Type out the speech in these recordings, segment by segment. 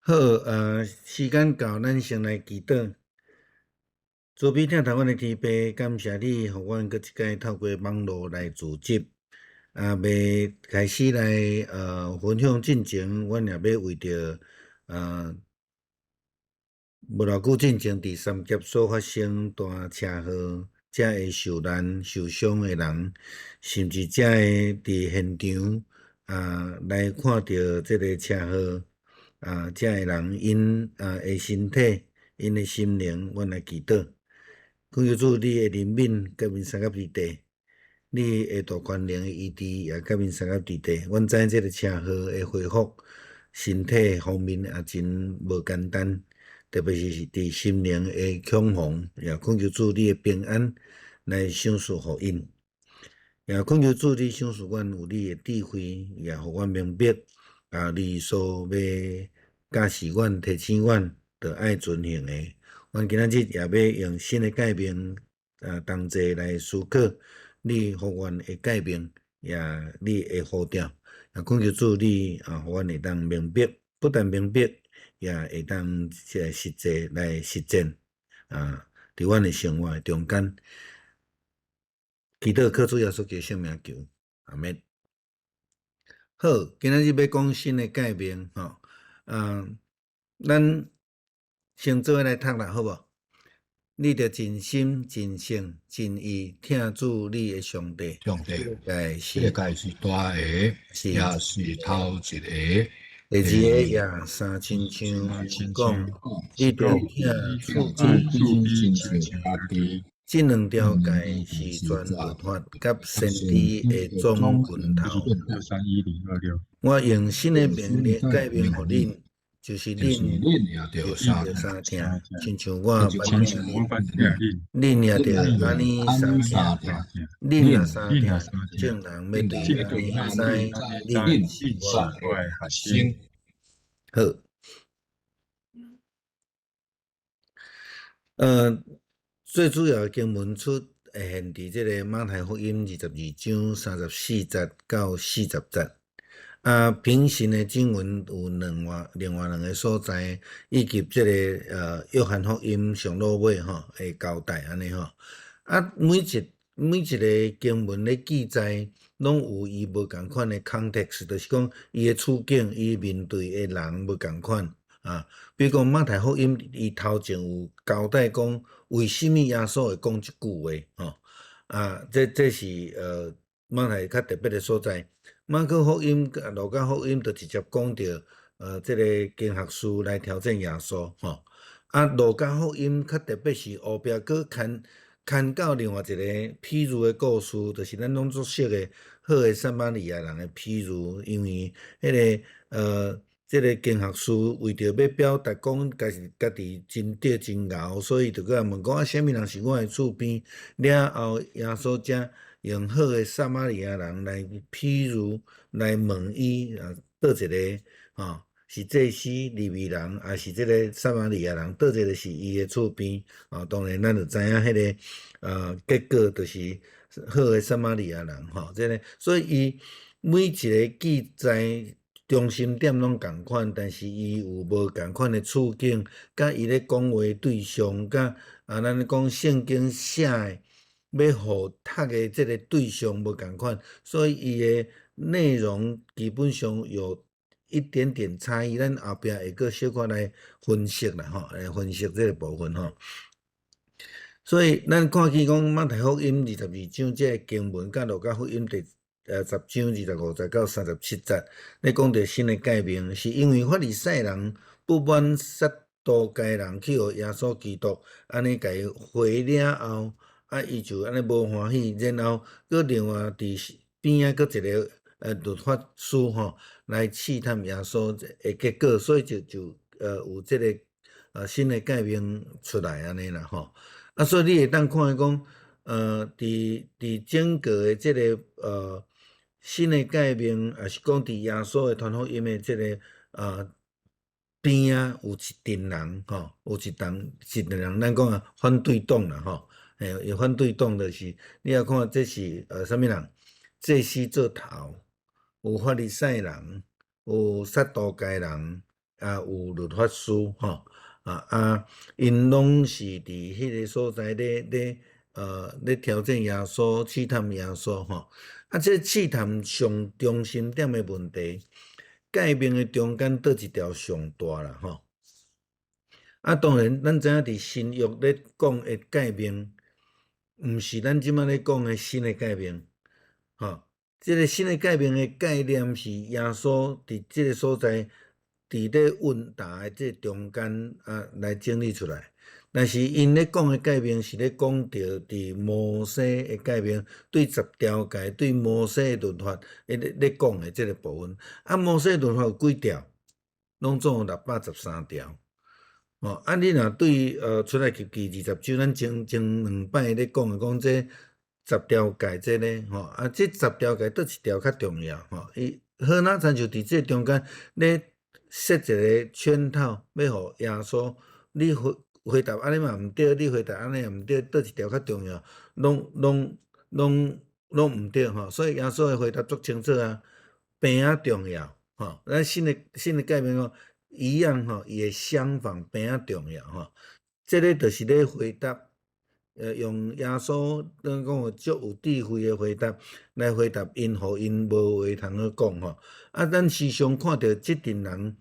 好，時間到，咱先來祈禱。慈悲疼待阮的天父，感謝你，予阮閣一擺透過網路來聚集。啊，未開始來分享進前，阮也欲為著無偌久進前佇三峽所發生大車禍，遮的受難受傷的人，甚至遮的佇現場啊來看著這个車禍啊，遮的人𪜶啊的身體、𪜶的心靈，阮來祈禱。懇求主你的憐憫佮𪜶相佮佇地，你的大權能的醫治也佮𪜶相佮佇地。阮知影這个車禍的恢復，身體方面也真無簡單，特別是佇心靈的恐慌，也懇求主你的平安來賞賜予𪜶。也懇求主你賞賜阮有你的智慧，也予阮明白啊，你所欲教示阮、提醒阮，著愛遵行的。阮今仔日也欲用新的誡命啊，同齊來思考你予阮的誡命，也你的呼召。也懇求主你啊，予阮會當明白，不但明白，也會當這個實際來實踐啊，佇阮的生活中間。祈禱靠主耶穌基督聖名求，阿們。好，今仔日欲講新的誡命吼，啊，咱先做伙來讀啦，好無？你著盡心、盡性、盡意疼主你的上帝。上帝，這個是這個是大个，也是頭一个。第二个也相親像講，你著疼厝邊親像家己。這兩條誡是全律法佮先知的總拳頭。我用新的命令誡命予恁，就是恁著相疼，親像我捌疼恁，恁也著按呢相疼。恁若相疼，眾人欲對按呢知恁是我的學生。好。最主要的經文出現佇這個馬太福音22章34節到40節。啊，平行的經文有兩外另外兩个所在，以及這个約翰福音上落尾吼會交代按呢吼。啊，每一个經文咧記載，攏有伊無仝款的 context，就是講伊的處境，伊面對的人無仝款。啊，比如講馬太福音，伊頭前有交代講，為啥物耶穌會講這句話，吼？啊，這是馬太較特別的所在。馬可福音、路加福音就直接講著，這个經學士來挑戰耶穌，吼。啊，路加福音較特別是後壁閣牽牽到另外一个譬喻的故事，就是咱攏足熟的好的撒瑪利亞人的譬喻，因為彼个這个經學士為著欲表達講，家是家己真對真𠢕，所以就閣問講啊，啥物人是我的厝邊？了後耶穌才用好的撒瑪利亞人來譬喻來問伊啊，佗一个吼是祭司利未人，抑是這个撒瑪利亞人？佗一个是伊的厝邊？啊，當然咱就知影彼个結果就是好的撒瑪利亞人吼，這个所以伊每一个記載中心點攏仝款，但是伊有無仝款的處境，佮伊咧講話對象，佮啊，咱咧講聖經寫的欲予讀的這个對象無仝款，所以伊的內容基本上有一點點差異。咱後壁會閣小可來分析啦，吼，來分析這个部分吼。所以咱看見講馬太福音二十二章這个經文，佮路加福音第10章25節到37節，咧講著新的誡命，是因為法利賽人不滿撒都該人去予耶穌基督按呢共伊回了後，啊，伊就按呢無歡喜，然後閣另外佇邊仔閣一个律法師吼來試探耶穌的結果，所以就有這个新的誡命出來按呢啦吼。啊，所以你會當看講，佇整個的這个新的誡命，抑是講佇耶穌的傳福音的這个邊仔有一陣人吼，有一陣人，咱講啊反對黨啦吼，嘿，有反對黨就是，你若看這是啥物人？祭司做頭，有法利賽人，有撒都該人，啊有律法師吼，啊，𪜶攏是佇彼个所在咧挑戰耶穌、試探耶穌吼。啊，這試探上中心點的問題，誡命的中間佗一條上大啦吼。啊，當然，咱知影佇新約咧講的誡命，毋是咱這擺咧講的新的誡命，吼。這个新的誡命的概念是耶穌佇這个所在，佇咧問答的這中間啊來整理出來。但是𪜶咧講的誡命是咧講著佇摩西的誡命，對十條誡，對摩西的律法，咧講的這个部分。啊，摩西律法有幾條？攏總有613條。哦，啊，你若對出埃及記20章，咱前前兩擺咧講的講這十條誡這咧，吼，啊，這十條誡佗一條較重要，吼，伊好若親像佇這中間咧設一個圈套，欲予耶穌你回答按呢嘛毋對，你回答按呢也毋對，佗一條較重要，攏毋對吼，所以耶穌的回答足清楚啊，平仔重要，吼，咱新的誡命哦，一樣吼，伊的相反平仔重要吼，這个就是咧回答，用耶穌咱講足有智慧的回答來回答𪜶，予𪜶無話通好講吼。啊，咱時常看著這陣人，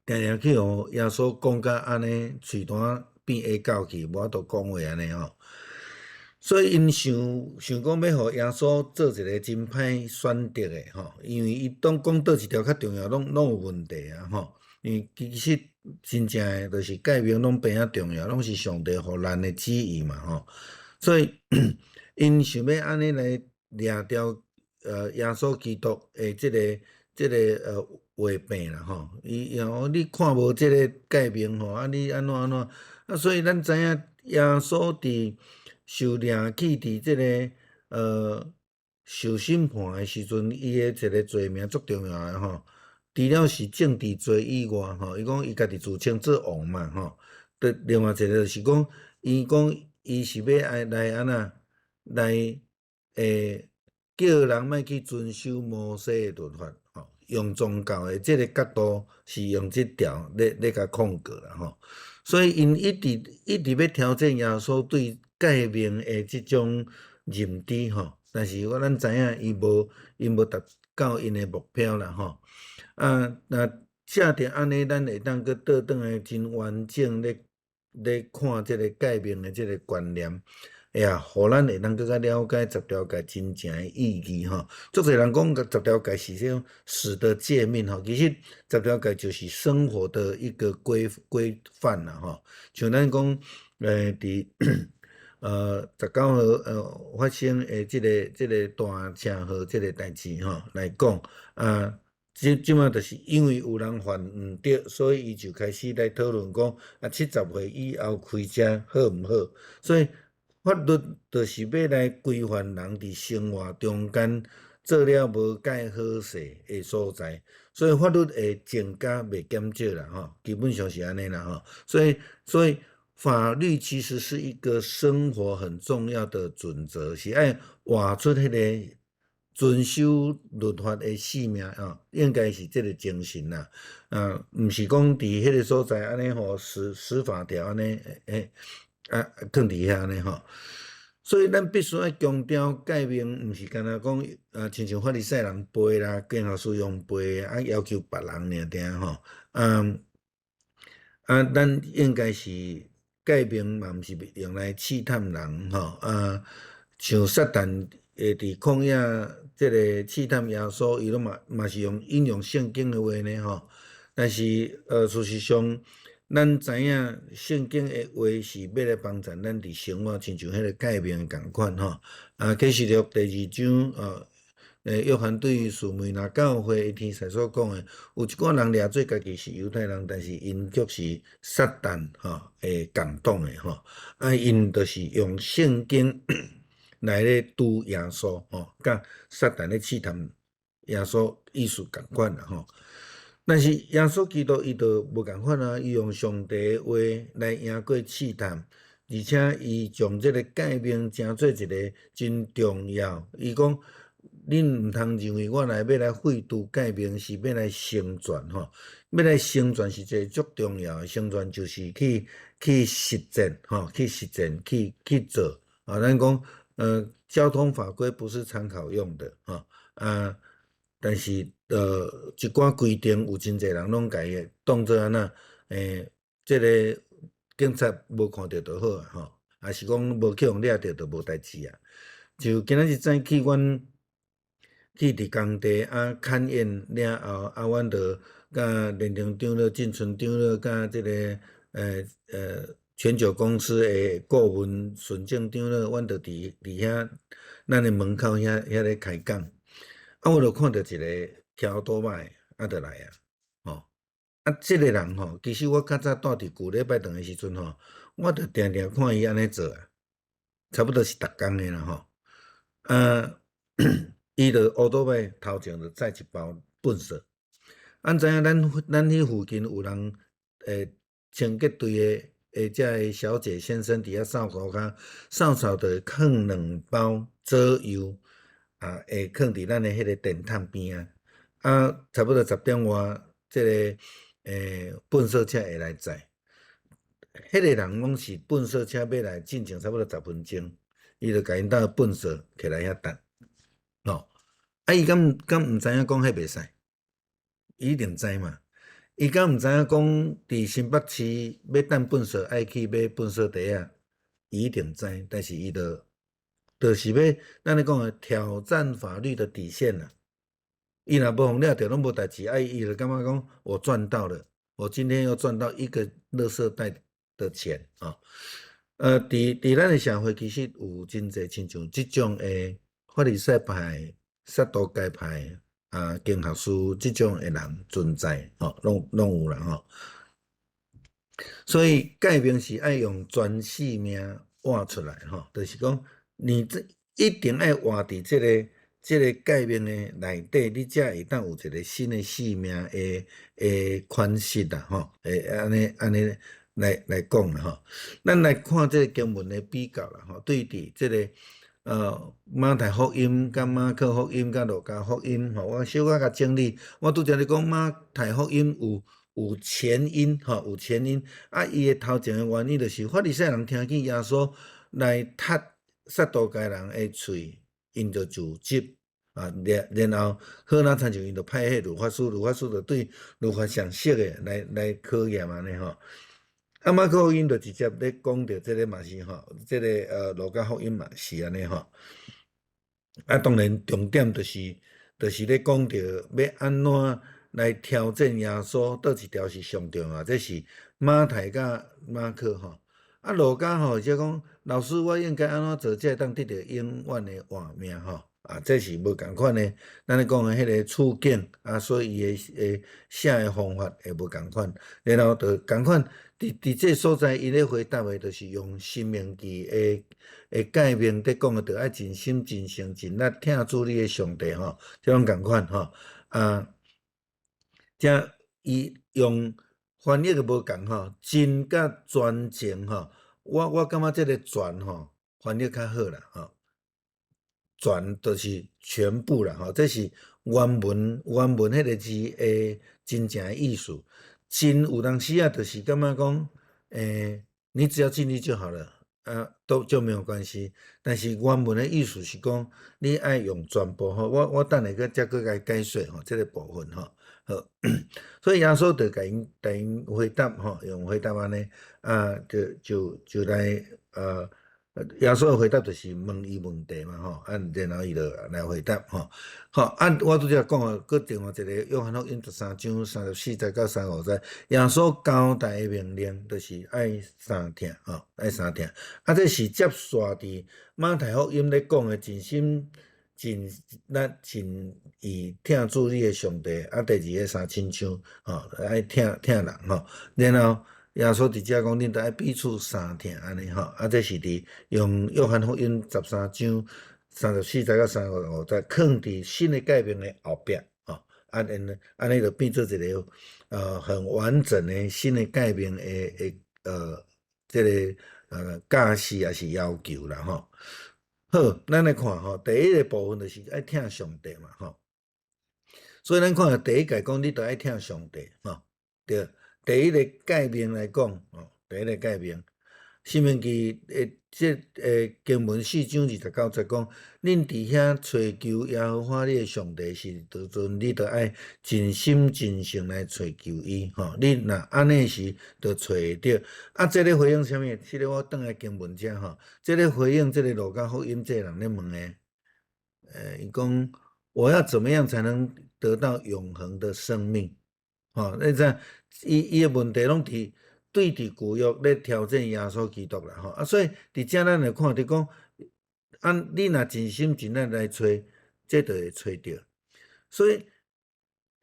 定定去予耶穌講甲按呢，喙單變下狗去，無法度講話按呢吼。所以𪜶想想講欲予耶穌做一个真歹選擇的吼，因為伊當講佗一條較重要，攏有問題啊吼。因為其實真正的就是誡命攏平仔重要，攏是上帝予咱的旨意嘛吼。所以𪜶想欲按呢來掠著耶穌基督的這个話柄啦吼。伊講你看無這个誡命吼，啊你按怎按怎？啊，所以咱知影耶穌佇受掠去佇這个受審判的時陣，伊的一个罪名足重要的吼。除了是政治罪以外吼，伊講伊家己自稱做王嘛吼。對，另外一個就是講，伊講伊是欲愛來按怎來叫人莫去遵守摩西的律法吼，用宗教的這个角度是用這條咧共控告啦吼。所以𪜶一直一直欲挑戰耶穌對誡命的這種認知吼，但是我咱知影伊無達到𪜶的目標啦吼。啊，若藉著按呢，咱會當閣倒轉來真完整咧看這个誡命的這个觀念，會啊，予咱會當閣較了解十條誡真正的意義吼。足濟人講十條誡是這種死的誡命吼，其實十條誡就是生活的一個規範啦吼。像咱講，佇19號發生的這个大車禍這个代誌吼來講，啊，這擺就是因為有人犯毋對，所以伊就開始來討論講，啊，70歲以後開車好毋好？所以法律就是欲來規範人佇生活中間做了無蓋好勢的所在，所以法律會增加袂減少啦吼，基本上是按呢啦吼。所以法律其實是一個生活很重要的準則，是愛活出彼个遵守律法的使命啊，應該是這个精神啦。啊，毋是講佇彼个所在按呢吼，死死法條按呢，啊，囥佇遐按呢吼。所以咱必須愛強調誡命，毋是干焦講啊，親像法利賽人背啦，經學士用背啊，要求別人爾爾吼。啊啊，咱應該是誡命嘛，毋是用來試探人吼。啊，像撒旦會佇曠野這個試探耶穌，伊攏嘛是用引用聖經的話呢吼。但是事實上，咱知影聖經的話是欲來幫助咱佇生活，親像彼个誡命仝款吼。啊，啟示錄第二章，約翰對士每拿教會的天使所講的，有一寡人掠做家己是猶太人，但是𪜶卻是撒旦吼的共黨的吼。啊，𪜶就是用聖經來咧拄耶穌吼，佮撒旦咧試探耶穌意思仝款啦吼。但是耶穌基督伊就無仝款啊，伊用上帝的話來贏過試探，而且伊將這个誡命成做一个真重要。伊講恁毋通認為我來欲來廢除誡命，是欲來成全吼，欲來成全是一个足重要的，成全就是去實踐吼，去實踐去做啊。咱講，交通法規不是參考用的吼啊，但是一寡規定有真濟人攏共伊當做按怎，這个警察無看著就好啊吼，抑是講無去予掠著就無代誌啊。就今仔日早起，阮去佇工地啊勘驗了後，啊，阮就佮連長長老、進春長老佮這个全球公司的顧問順正長老，阮就佇遐咱的門口遐咧開講。啊，我就看著一个騎歐多擺，啊，就來啊，吼！啊，這个人吼，其實我較早蹛佇舊禮拜轉的時陣吼，我就定定看伊按呢做啊，差不多是逐工的啦吼。啊，伊就烏多擺頭前就載一包糞埽。按知影咱彼附近有人清潔隊的遮个小姐先生佇遐掃塗跤，掃掃就會囥兩包左右，啊，會囥佇咱的彼个電筒邊仔。啊，差不多10點外，這个糞埽車會來載。彼个人攏是糞埽車欲來進前差不多10分鐘，伊就共𪜶兜糞埽摕來遐等，吼！啊，伊敢毋知影講彼袂使？伊一定知嘛。伊敢毋知影講佇新北市欲等糞埽愛去買糞埽袋仔？伊一定知，但是伊就是欲咱咧講的挑戰法律的底線啦。伊若無予掠著攏無代誌，啊，伊就感覺講我賺到了，我今天又賺到一個垃圾袋的錢啊！佇咱的社會其實有真濟親像這種的法利賽派、撒都該派啊、經學師這種的人存在，吼，攏有啦吼。所以誡命是愛用全性命活出來，吼，就是講你這一定愛活佇這個誡命的內底，你才會當有一個新的生命的款式啦，吼，會按呢來講啦吼。咱來看這個經文的比較啦，吼，對佇這个馬太福音、佮馬可福音、佮路加福音，吼，我小可共整理。我拄才咧講馬太福音有前因，吼，有前因。啊，伊的頭前的原因就是法利賽人聽見耶穌來窒撒都該人的喙，𪜶就自執啊，然後好若親像𪜶就派彼律法師，律法師就對律法上熟的來考驗按呢吼。啊，馬可福音就直接咧講著這个嘛是吼，這个路加福音嘛是按呢吼。啊，當然重點就是咧講著欲按怎來挑戰耶穌，佗一條是上重要，這是馬太佮馬可吼。啊，路加吼就講老師，我應該按怎做才會當得著永遠的活命吼？啊，這是無仝款的，咱咧講的彼个處境啊，所以伊的寫的方法會無仝款，然後就仝款。佇這所在，伊咧回答的，就是用申命記的誡命佇講的，著愛盡心、盡性、盡力疼主你的上帝吼，這攏仝款吼。啊，遮伊用翻譯的無仝吼，盡佮全情吼。我感覺這个全吼翻譯較好啦吼。全就是全部啦吼，這是原文彼个字的真正的意思。盡有當時啊，就是感覺講，你只要盡力就好了，啊，都就沒有關係。但是原文的意思是講，你愛用全部吼。我等下閣再閣共解說吼，這个部分吼。好，所以耶穌就共𪜶回答吼，用回答按呢，啊，就來耶穌的回答就是問伊問題嘛吼，啊，然後伊就來回答吼。好，啊，我拄才講的，閣另外一个約翰福音13章34節到35節，耶穌交代的命令就是愛相疼吼，愛相疼。啊，這是接續佇馬太福音咧講的盡心盡力盡意疼主你的上帝，啊，第二个相親像吼，愛疼疼人吼，然後耶穌佇遮講，恁著愛彼此相疼按呢吼，啊，這是佇用約翰福音13章34節到35節，囥佇新的誡命的後壁吼，啊，按呢就變做一个很完整的新的誡命的這个教示抑是要求啦吼。好，咱來看吼，第一个部分就是愛疼上帝嘛，吼。所以咱看第一誡講，你著愛疼上帝，吼。對，第一个誡命來講，吼，第一个誡命，申命記的這經文4章29節講，恁佇遐揣求耶和華你的上帝時陣，你著愛盡心盡性來揣求伊，吼。你若按呢時，就揣會著。啊，這个回應啥物？這个我轉來經文遮吼，這个回應這个路加福音這个人咧問的，伊講我要怎麼樣才能得到永恆的生命？吼，你知伊伊的問題攏佇對佇舊約咧挑戰耶穌基督啦，吼啊，所以佇遮咱來看，就講，啊，你若盡心盡力來揣，這就會揣著。所以，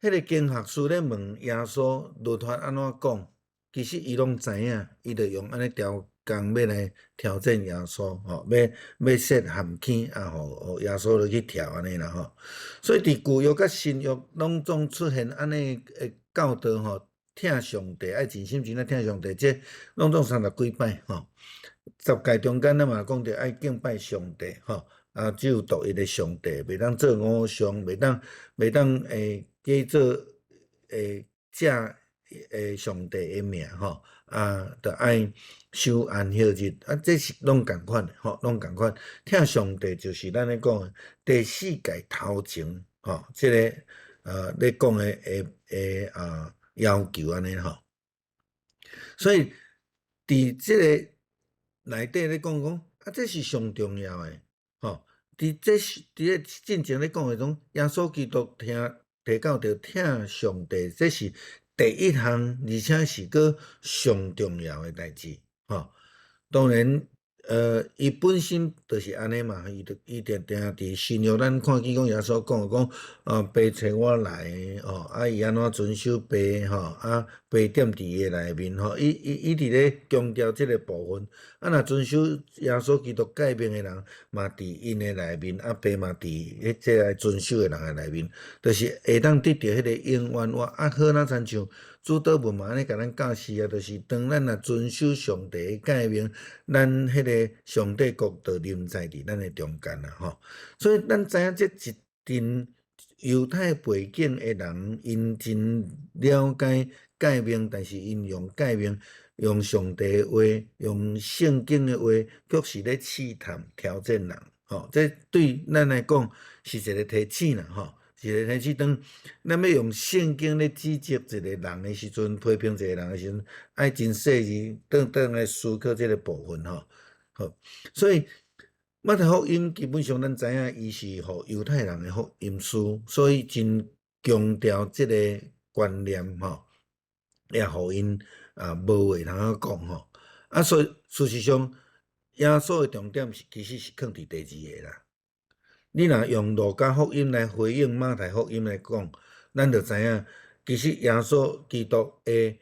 彼个經學士咧問耶穌律法按怎講，其實伊攏知影，伊就用按呢刁工欲來挑戰耶穌，吼，欲設陷坑啊，予耶穌落去跳按呢啦，吼。所以佇舊約佮新約攏總出現按呢的教導，吼，疼上帝愛盡心盡力疼上帝，這攏總三十幾擺，吼。十誡中間咱嘛講著愛敬拜上帝，吼，啊，只有獨一个上帝，袂當做偶像，袂當假做借上帝的名，吼，啊，著愛守安息日，啊，這是攏仝款的，吼，攏仝款。疼上帝就是咱咧講的第四誡頭前，吼，這个咧講的要求按呢吼。所以佇這个內底咧講講，啊，這是上重要的，吼。佇這是佇咧進前咧講的講，耶穌基督聽提到著疼上帝，這是第一項，而且是閣上重要的代誌，吼。當然，伊本身就是按呢嘛，伊就伊定定佇新約咱看見講耶穌講講，爸差我來，吼，啊，伊按怎遵守爸，吼，啊，爸踮佇伊的內面，吼，伊伊伊佇咧強調這个部分，啊，若遵守耶穌基督誡命的人，嘛佇𪜶的內面，啊，爸嘛佇彼這个遵守的人的內面，就是會當得著彼个永遠活。啊，好若親像主禱文嘛按呢共咱教示啊，就是當咱若遵守上帝的誡命，咱彼个上帝國就臨在佇咱的中間啦，吼。所以咱知影這一陣猶太背景的人，𪜶真了解誡命，但是𪜶用誡命、用上帝的話、用聖經的話，卻是咧試探、挑戰人，吼。這對咱來講是一个提醒啦，吼。一个提醒，當咱欲用聖經咧指責一个人的時陣，批評一个人的時陣，愛真細膩，轉轉來思考這个部分，吼。好，所以馬太福音基本上咱知影，伊是予猶太人的福音書，所以真強調這个觀念，吼，也予𪜶啊無話通好講，吼。啊，所以事實上，耶穌的重點是其實是囥佇第二个啦。你若用路加福音來回應馬太福音來講，咱就知影，其實耶穌基督的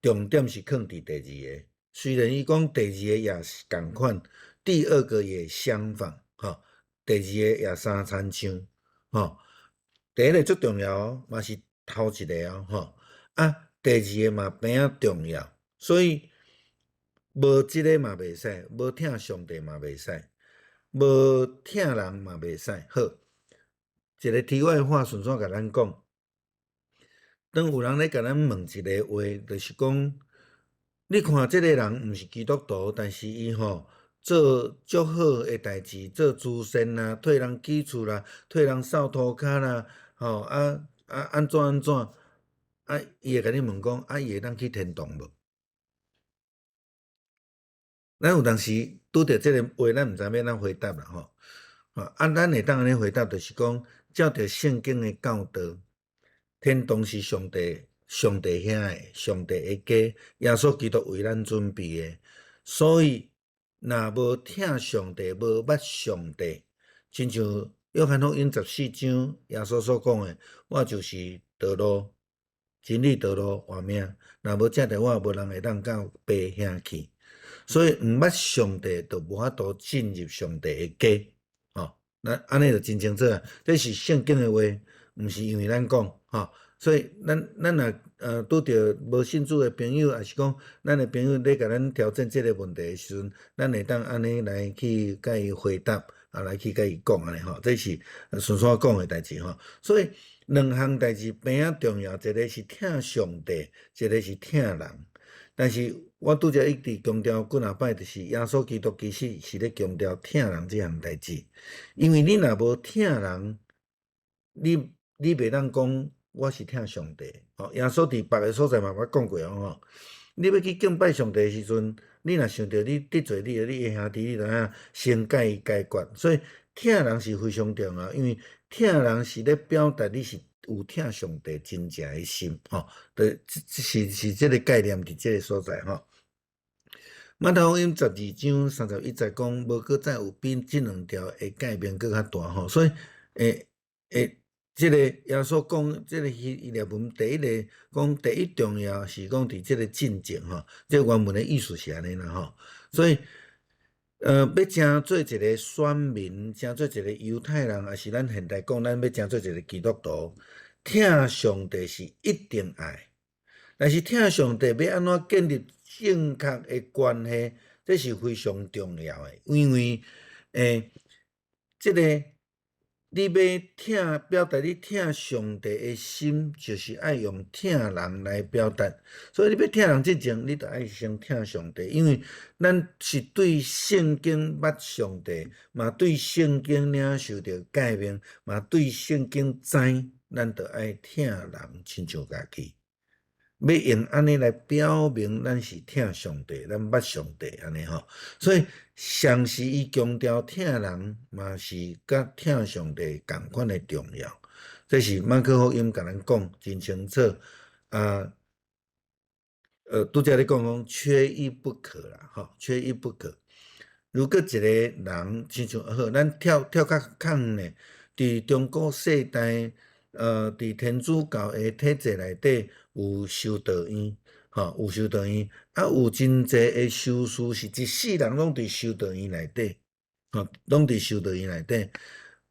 重點是囥佇第二個。雖然伊講第二个也是仝款，第二個也相仿，吼，第二個也相親像，吼，第一个足重要哦，嘛是頭一個哦，吼，啊，第二個嘛變仔重要，所以無這个嘛袂使，無疼上帝嘛袂使，無疼人嘛袂使。好，一个題外話，順紲共咱講，當有人咧共咱問一个話，就是講，你看這个人毋是基督徒，但是伊吼做足好的代誌，做慈善啦，替人起厝啦，替人掃塗跤啦，吼啊啊按怎按怎，啊伊會共你問講，啊伊會當去天堂無？咱有當時拄著這个話，咱毋知欲按怎回答啦吼。啊，咱會當按呢回答，就是講照著聖經的教導，天堂是上帝上帝遐的，上帝的家，耶穌基督為咱準備的。所以，若無疼上帝，無捌上帝，親像約翰福音14章耶穌所講的，我就是道路、真理、道路、活命。若無藉著我，無人會當到爸遐去。所以，毋捌上帝，就無法度進入上帝的家。吼，那按呢就真清楚啊！這是聖經的話，毋是因為咱講，吼。所以，咱若拄著無信主的朋友，抑是講咱的朋友咧共咱挑戰這个問題的時陣，咱會當按呢來去共伊回答。啊來去共伊講按呢吼，這是順紲講的代誌吼。所以兩項代誌平仔重要，一個是疼上帝，一個是疼人。但是我拄才一直強調幾若擺，就是耶穌基督其實是咧強調疼人這項代誌，因為你若無疼人，你袂當講我是疼上帝。吼，耶穌佇別个所在嘛捌講過吼，你欲去敬拜上帝的時陣，你若想著你得罪你的兄弟，你著愛先共伊解決。所以疼人是非常重要，因為疼人是咧表達你是有疼上帝真正的心，吼，對，是這个概念佇這个所在吼。馬太福音12章31節講，無閣再有比這兩條的誡命閣較大吼，所以，這个耶穌講，這个希臘文第一个講第一重要是講佇這个進前吼，這個原文的意思是按呢啦吼，所以，欲成做一个選民，成做一個猶太人，抑是咱現代講，咱欲成做一個基督徒，疼上帝是一定愛，但是疼上帝欲按怎建立正確的關係，這是非常重要的，因為，這个你欲疼表達你疼上帝的心，就是愛用疼人來表達。所以你欲疼人之前，你著愛先疼上帝，因為咱是對聖經捌上帝，嘛對聖經領受著誡命，嘛對聖經知，咱著愛疼人親像家己。欲用按呢來表明咱是疼上帝，咱捌上帝按呢吼。所以上時伊強調疼人，嘛是佮疼上帝仝款的重要。這是馬可福音共咱講真清楚。啊，拄才咧講講缺一不可啦，吼，缺一不可。如果一個人親像好，咱跳跳較較遠咧，佇中古世代，佇天主教的體制內底有修道院，吼，有修道院，啊，有真濟的修士是一世人攏佇修道院內底，吼，攏佇修道院內底。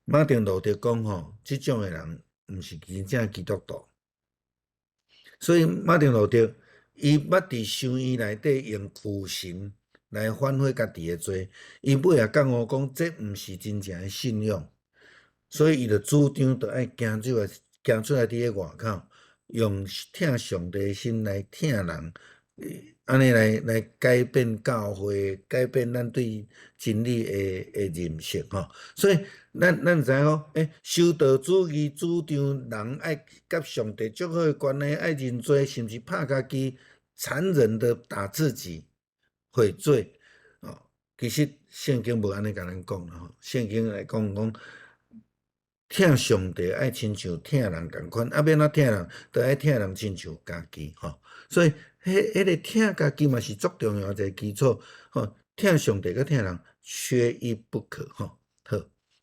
馬丁路德講吼，這種的人毋是真正基督徒。所以馬丁路德伊捌佇修院內底用苦刑來反悔家己的罪，伊尾仔覺悟講這毋是真正的信仰，所以伊就主張著愛行出來，行出來佇咧外口，用疼上帝的心來疼人，按呢來改變教會，改變咱對真理的認識吼。所以咱知影講，修道主義主張人愛佮上帝足好的關係，愛認罪，甚至拍家己，殘忍的打自己，悔罪。哦，其實聖經無按呢共咱講啦吼，聖經來講講，疼上帝愛親像疼人仝款，啊，欲按怎疼人，著愛疼人親像家己吼。所以，彼個疼家己嘛是足重要一個基礎吼。疼上帝佮疼人缺一不可吼。好，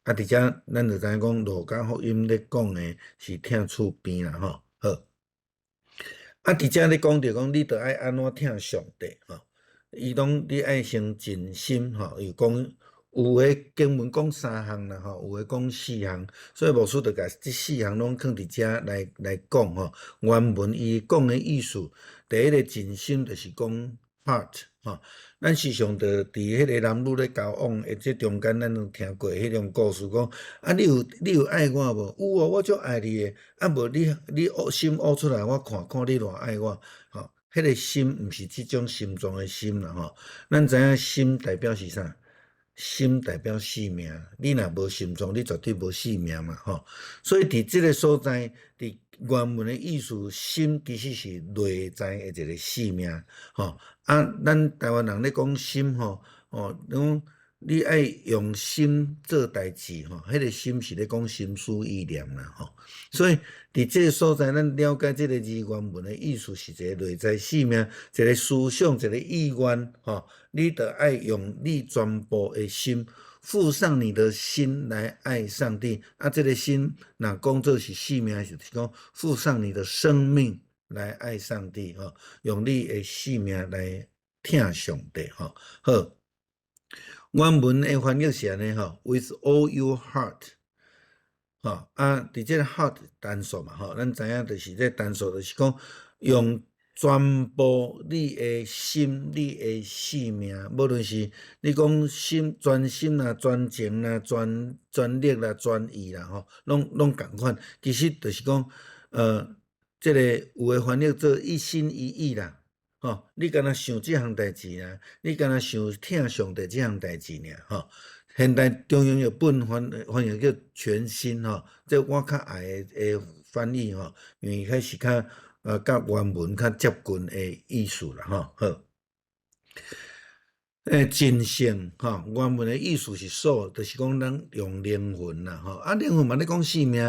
啊，佇遮咱就知影講，路加福音咧講的是疼厝邊啦吼。好，啊，佇遮咧講著講，你著愛按怎疼上帝吼？伊講你愛先盡心吼，伊講有的經文講三項啦吼，有的講四項，所以牧師就共這四項攏囥佇遮來講吼。原文伊講的意思，第一个盡心就是講 heart 吼。咱時常著佇彼個男女咧交往的這中間，咱有聽過彼種故事講，啊，你有愛我無？有哦，我足愛你的。啊，無你烏心烏出來，我看看你偌愛我。吼，彼個心毋是這種心臟的心啦吼。咱知影心代表是啥？心代表性命，你若無心臟，你絕對無性命嘛吼。所以佇這个所在，佇原文的意思，心其實是內在的一個性命吼。啊，咱台灣人咧講心吼，哦，講你愛用心做代誌吼，彼個心是咧講心思意念啦吼。所以佇這个所在，咱了解這个字原文的意思是一個內在性命，一個思想，一個意願吼。你著愛用你全部的心，付上你的心來愛上帝。啊，這個心若講做是性命，就是講付上你的生命來愛上帝吼，用你的性命來疼上帝吼。好，原文的翻譯是按呢吼，With all your heart，吼啊，佇這个 heart 單數嘛吼，咱知影就是這單數就是講用全部你的心、你的性命，無論是你講心、全心啦、全情啦、全力啦、全意啦，吼，攏仝款。其實就是講，這个有的翻譯做一心一意啦，吼，你敢若想這項代誌啦，你敢若想疼上帝這項代誌爾，吼。現代中英譯本翻譯叫全心吼，這我較愛的翻譯吼，因為彼是較佮原文較接近的意思啦，吼，好。盡性吼，原文的意思是說，就是講咱用靈魂啦，吼，啊，靈魂嘛咧講性命，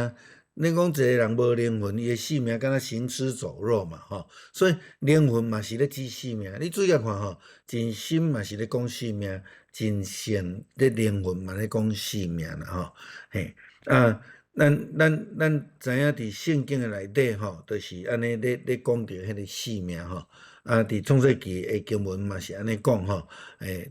你講一個人無靈魂，伊的性命敢若行屍走肉嘛，吼，所以靈魂嘛是咧指性命。你注意看吼，盡心嘛是咧講性命，盡性咧靈魂嘛咧講性命啦，吼，嘿，啊。咱知影佇聖經的內底吼，就是按呢咧講著彼個性命吼。啊，佇創世記的經文嘛是按呢講吼，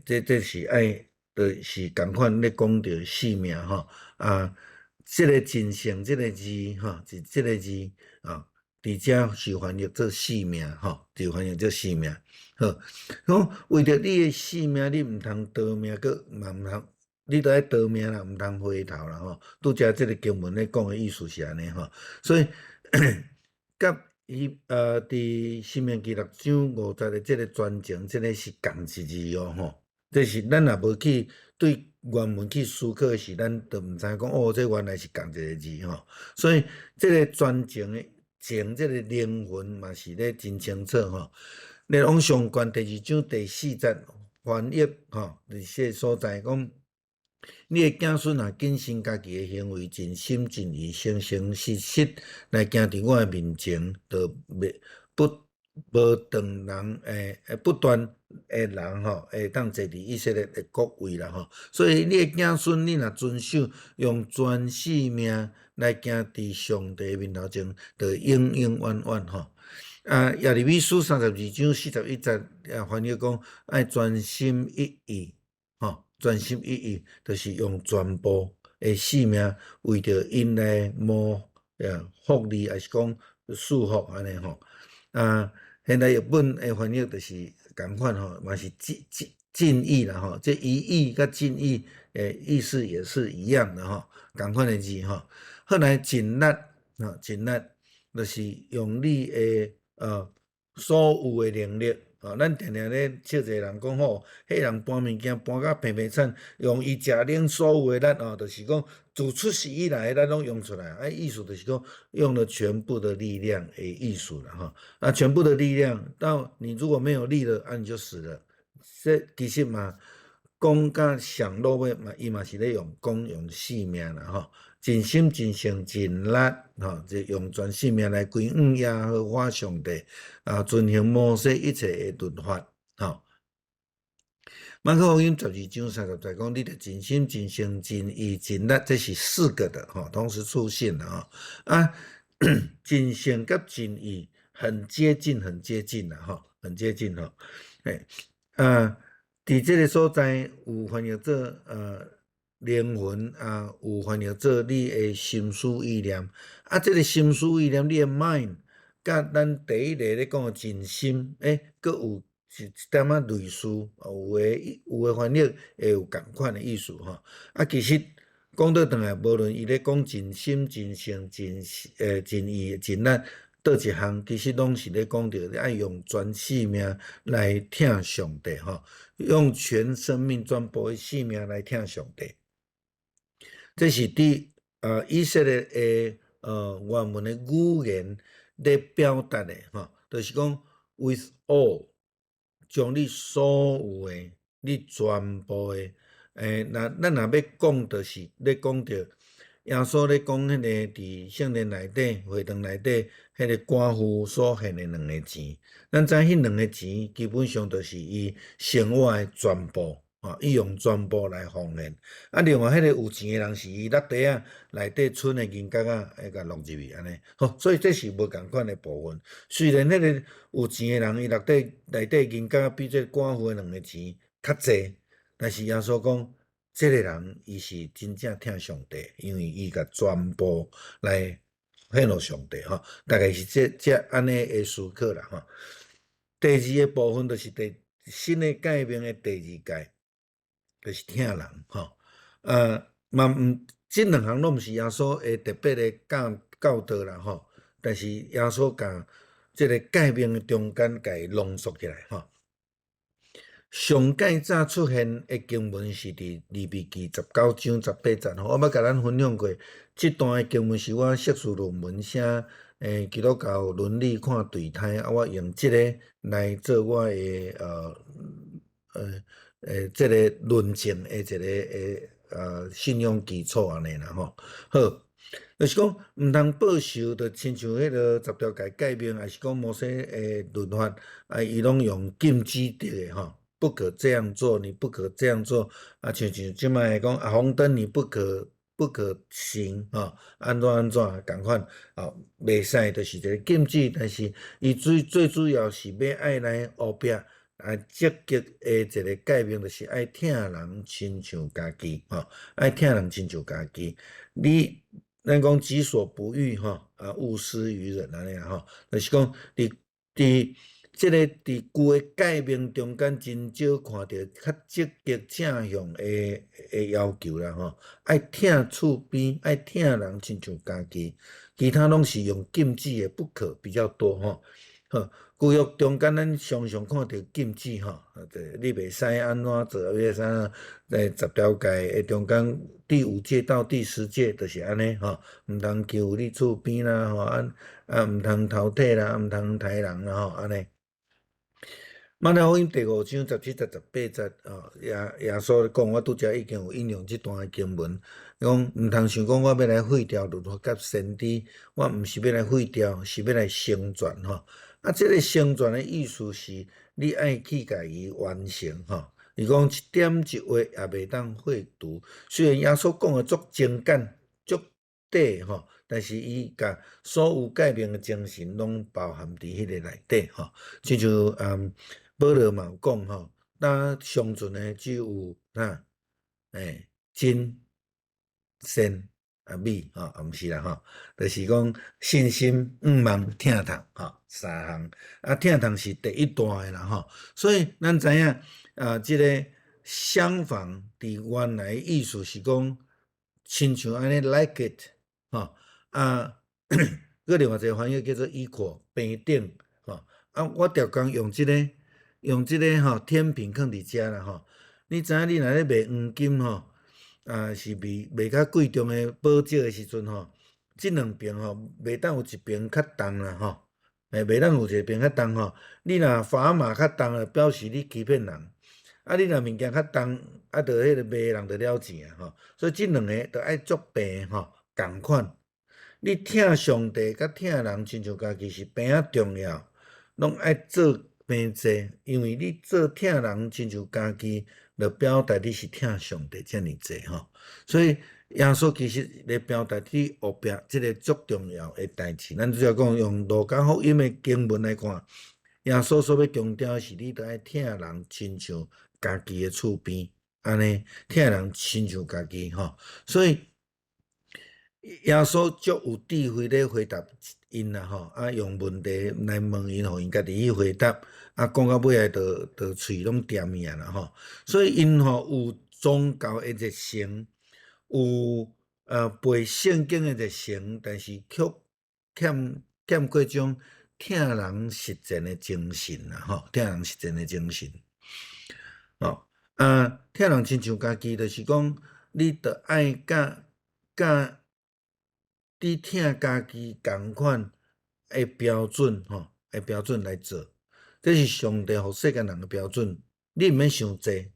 這是愛，就是仝款咧講著性命吼。啊，這個盡性這個字吼，是這個字啊，佇遮是翻譯做性命吼，就翻譯做性命。好，講為著你的性命，你毋通逃命，閣嘛毋通。你著愛逃命啦，毋通回頭啦吼。拄才這个經文咧講的意思是按呢吼，所以佮伊佇申命記6章5節的這个全情，這个是仝一字哦吼。這是咱若無去對原文去思考的時，咱就毋知影講哦，這原來是仝一个字吼。所以這个全情的情，這个靈魂嘛是咧真清楚吼。你往上懸第二章第四節翻譯吼，佇這个所在講，你的子孫若謹慎家己的行為，盡心盡意、誠誠實實來行佇我的面前，就袂不無斷人不斷的人吼，會當坐佇以色列的國位啦吼。所以你的子孫，你若遵守用全性命來行佇上帝面頭前，就永永遠遠吼。啊，耶利米書32章41節，翻譯講愛專心一意，吼。專心一意，就是用全部的性命為著𪜶來謀福利，抑是講賜福按呢吼。啊，現代譯本的翻譯就是仝款吼，嘛是盡意啦吼。這一意佮盡意的意思也是一樣的吼，仝款的字吼。後來盡力啊，盡力就是用你的所有的能力。哦，咱定定咧笑一个人講吼，彼人搬物件搬甲平平慘，用伊食恁所有的力哦，就是講自出世以來，咱攏用出來。啊，意思就是講用了全部的力量的意思啦吼。啊，全部的力量，到你如果沒有力了，啊，你就死了。這其實嘛，講甲上落尾嘛，伊嘛是咧用講用性命啦吼，盡心盡性盡力吼，就用全性命來歸向耶和華上帝，啊，遵行摩西一切的律法，吼。馬可福音12章30節講，你著盡心盡性盡意盡力，這是四個的吼，同時出現的吼。啊，盡性佮盡意很接近，很接近啦，吼，很接近吼。欸，啊，佇這个所在有翻譯做靈魂啊，有翻譯做你的心思意念。啊，這个心思意念，你的 mind，佮咱第一个咧講的盡心，閣有一點仔類似，有的翻譯會有仝款的意思吼。啊，其實講倒轉來，無論伊咧講盡心、盡性、盡意、盡力，佗一項其實攏是咧講著你愛用全性命來疼上帝吼，用全生命、全部的性命來疼上帝。這是佇以色列的原文的語言咧表達的吼，就是講 with all，將你所有的、你全部的，若咱若欲講，就是咧講著耶穌咧講彼個佇聖殿內底、會堂內底，彼個寡婦所獻的兩個錢。咱知彼兩個錢基本上就是伊生活的全部，吼，伊用全部來奉獻。啊，另外彼個有錢的人是伊落袋仔內底賰的銀角仔，會共落入去按呢。好，所以這是無仝款的部分。雖然彼個有錢的人伊落袋內底銀角仔比這個寡婦的兩個錢較濟，但是耶穌講，這个人伊是真正疼上帝，因為伊共全部來獻予上帝吼，大概是這按呢的思考啦吼。第二个部分就是第新的誡命的第二誡，就是疼人吼。嘛毋，這兩項攏毋是耶穌會特別的教教導啦吼，但是耶穌共這個誡命的中間共伊濃縮起來吼。上蓋早出現的經文是佇利未記19章18節吼，我捌共咱分享過，這段的經文是我碩士論文寫基督教倫理看墮胎，啊，我用這個來做我的這個論證的一個信仰基礎按呢啦吼。好，就是講毋通報仇，就親像彼个十條誡誡命，抑是講摩西的律法，啊，伊攏用禁止的吼。不可這樣做，你不可這樣做。啊，親像這擺講啊，紅燈你不可行，吼，按怎按怎仝款，哦，袂使就是一個禁止，但是伊最最主要是欲愛來後壁啊，積極的一個誡命，就是愛疼人親像家己，吼，愛疼人親像家己。你咱講己所不欲，吼，啊，勿施於人按呢吼，就是講佇佇這个佇舊的誡命中間，真少看著較積極正向的的要求啦吼。愛疼厝邊，愛疼人親像家己，其他攏是用禁止的不可比較多吼。好，舊約中間咱常常看著禁止吼，對，你袂使按怎做，袂使按怎，十條誡的中間第五誡到第十誡就是按呢吼，毋通欺負你厝邊啦吼，啊啊毋通偷提啦，毋通刣人啦吼，按呢。馬太福音第五章17節18節，哦，耶耶穌講，我拄才已經有引用這段的經文，講毋通想講我欲來廢掉律法佮先知，我毋是欲來廢掉，是欲來成全吼。啊，這个成全的意思是，你愛去共伊完成吼。伊講一點一畫也袂當廢除。雖然耶穌講的足精簡、足短吼，但是伊共所有誡命的精神攏包含佇彼个內底吼。親像保羅嘛有講吼，咱尚存的只有啥？真、善啊美吼，啊毋是啦吼，就是講信心、向望、疼痛吼三項。啊，疼痛是第一大的啦吼。所以咱知影啊，這个相仿佇原來意思是講，親像按呢 like it 吼啊，閣另外一个翻譯叫做 equal 平等吼。啊，我逐工用這个用這个吼天平囥佇遮啦吼。你知影你若咧賣黃金吼，啊是賣賣較貴重的寶石的時陣吼，這兩邊吼袂當有一邊較重啦吼，袂當有一個邊較重吼。你若砝碼較重，就表示你欺騙人。啊，你若物件較重，啊，就彼个賣的人就了錢啊吼。所以這兩个都愛足平吼，仝款。你疼上帝佮疼人親像家己是平仔重要，攏愛做平濟，因為你做疼人親像家己，就表達你是疼上帝遮爾濟吼。所以耶穌其實咧表達佇後壁這个足重要的代誌。咱主要講用路加福音的經文來看，耶穌所欲強調的是，你著愛疼人親像家己的厝邊，按呢疼人親像家己吼。所以耶穌足有智慧咧回答𪜶啦吼，啊用問題來問𪜶，予𪜶家己去回答，啊講到尾仔就就喙攏恬去啊啦吼。所以𪜶吼有宗教的熱誠，有背聖經的熱誠，但是卻欠欠過種疼人實踐的精神啦吼，疼人實踐的精神。吼啊，疼人親像家己，就是講你著愛佮佮你疼家己仝款的標準吼，的標準來做，這是上帝予世間人的標準。你毋免傷濟，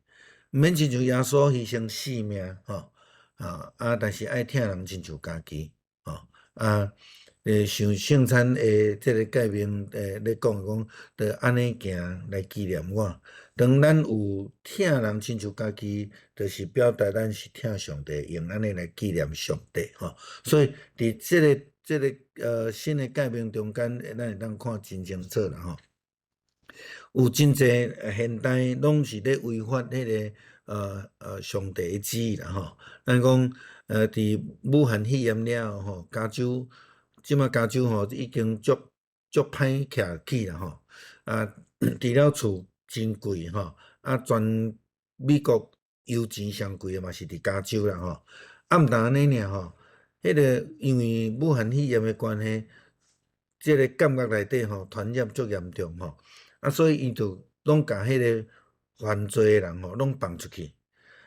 毋免親像耶穌犧牲性命吼啊啊！但是愛疼人親像家己吼啊。像聖餐的這个誡命咧講講，著按呢行來紀念我。當咱有疼人親像家己，就是表達咱是疼上帝，用按呢來紀念上帝吼。所以佇這个這个新的誡命中間，咱會當看真清楚啦吼。有真濟現代攏是咧違反彼个上帝的旨意啦吼。咱講佇武漢肺炎了後吼，加州這馬加州吼已經足足歹徛起啦吼。啊，除了厝真貴吼，啊，全美國油錢上貴的嘛是佇加州啦吼。啊，毋但按呢爾吼，彼個因為武漢肺炎的關係，這個監獄內底吼傳染足嚴重吼，啊，所以伊就攏共彼個犯罪的人吼攏放出去。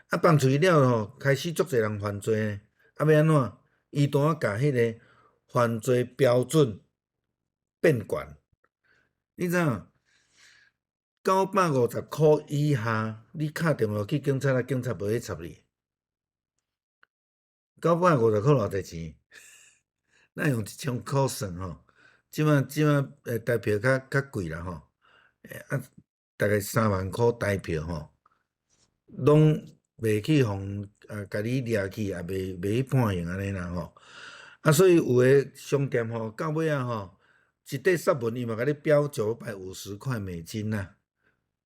啊，放出去了吼，開始足濟人犯罪呢。啊，欲按怎？伊拄仔共彼個犯罪標準變懸。你知影？950箍以下，你敲電話去警察，警察無去插你。950箍偌濟錢？咱用1000箍算吼，這擺台票較貴啦吼，啊，大概3萬箍台票吼，攏袂去予啊，共你掠去，也袂去判刑按呢啦吼。啊，所以有的商店吼，到尾仔吼，一塊雪文伊嘛共你標950塊美金啦，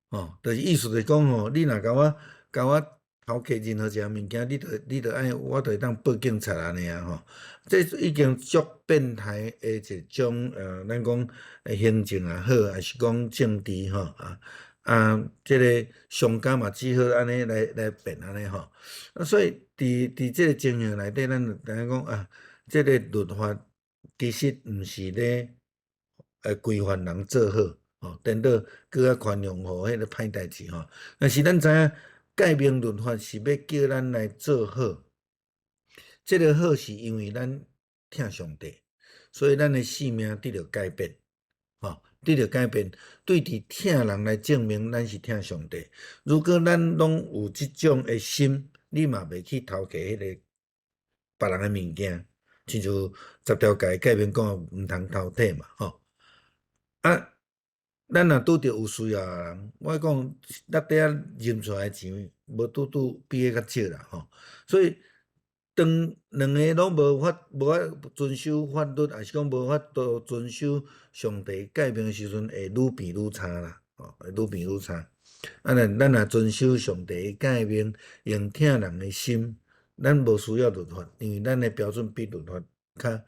吼，就是意思就是講吼，你若共我偷摕任何一項物件，你著愛，我著會當報警察按呢啊吼。這已經足變態的一種咱講行政也好，抑是講政治吼啊啊，這个商家嘛只好按呢來變按呢吼。啊，所以佇這个情形內底，咱就知影講啊，這个律法其實毋是咧規範人做好，吼，顛倒閣較寬容予彼个歹代誌吼。但是咱知影，誡命律法是欲叫咱來做好，這个好是因為咱疼上帝，所以咱的性命得著改變，吼，得著改變，對佇疼人來證明咱是疼上帝。如果咱攏有這種的心，你嘛袂去偷摕彼个別人的物件，親像十條誡誡命講毋通偷提嘛，吼。啊，咱若拄著有需要的人，我講落袋仔認出來的錢，無拄拄比彼較少啦，吼。所以當兩个攏無法遵守法律，抑是講無法度遵守上帝誡命的時陣，會愈變愈差啦，吼，會愈變愈差。啊，若咱若遵守上帝的誡命，用疼人的心，咱無需要律法，因為咱的標準比律法較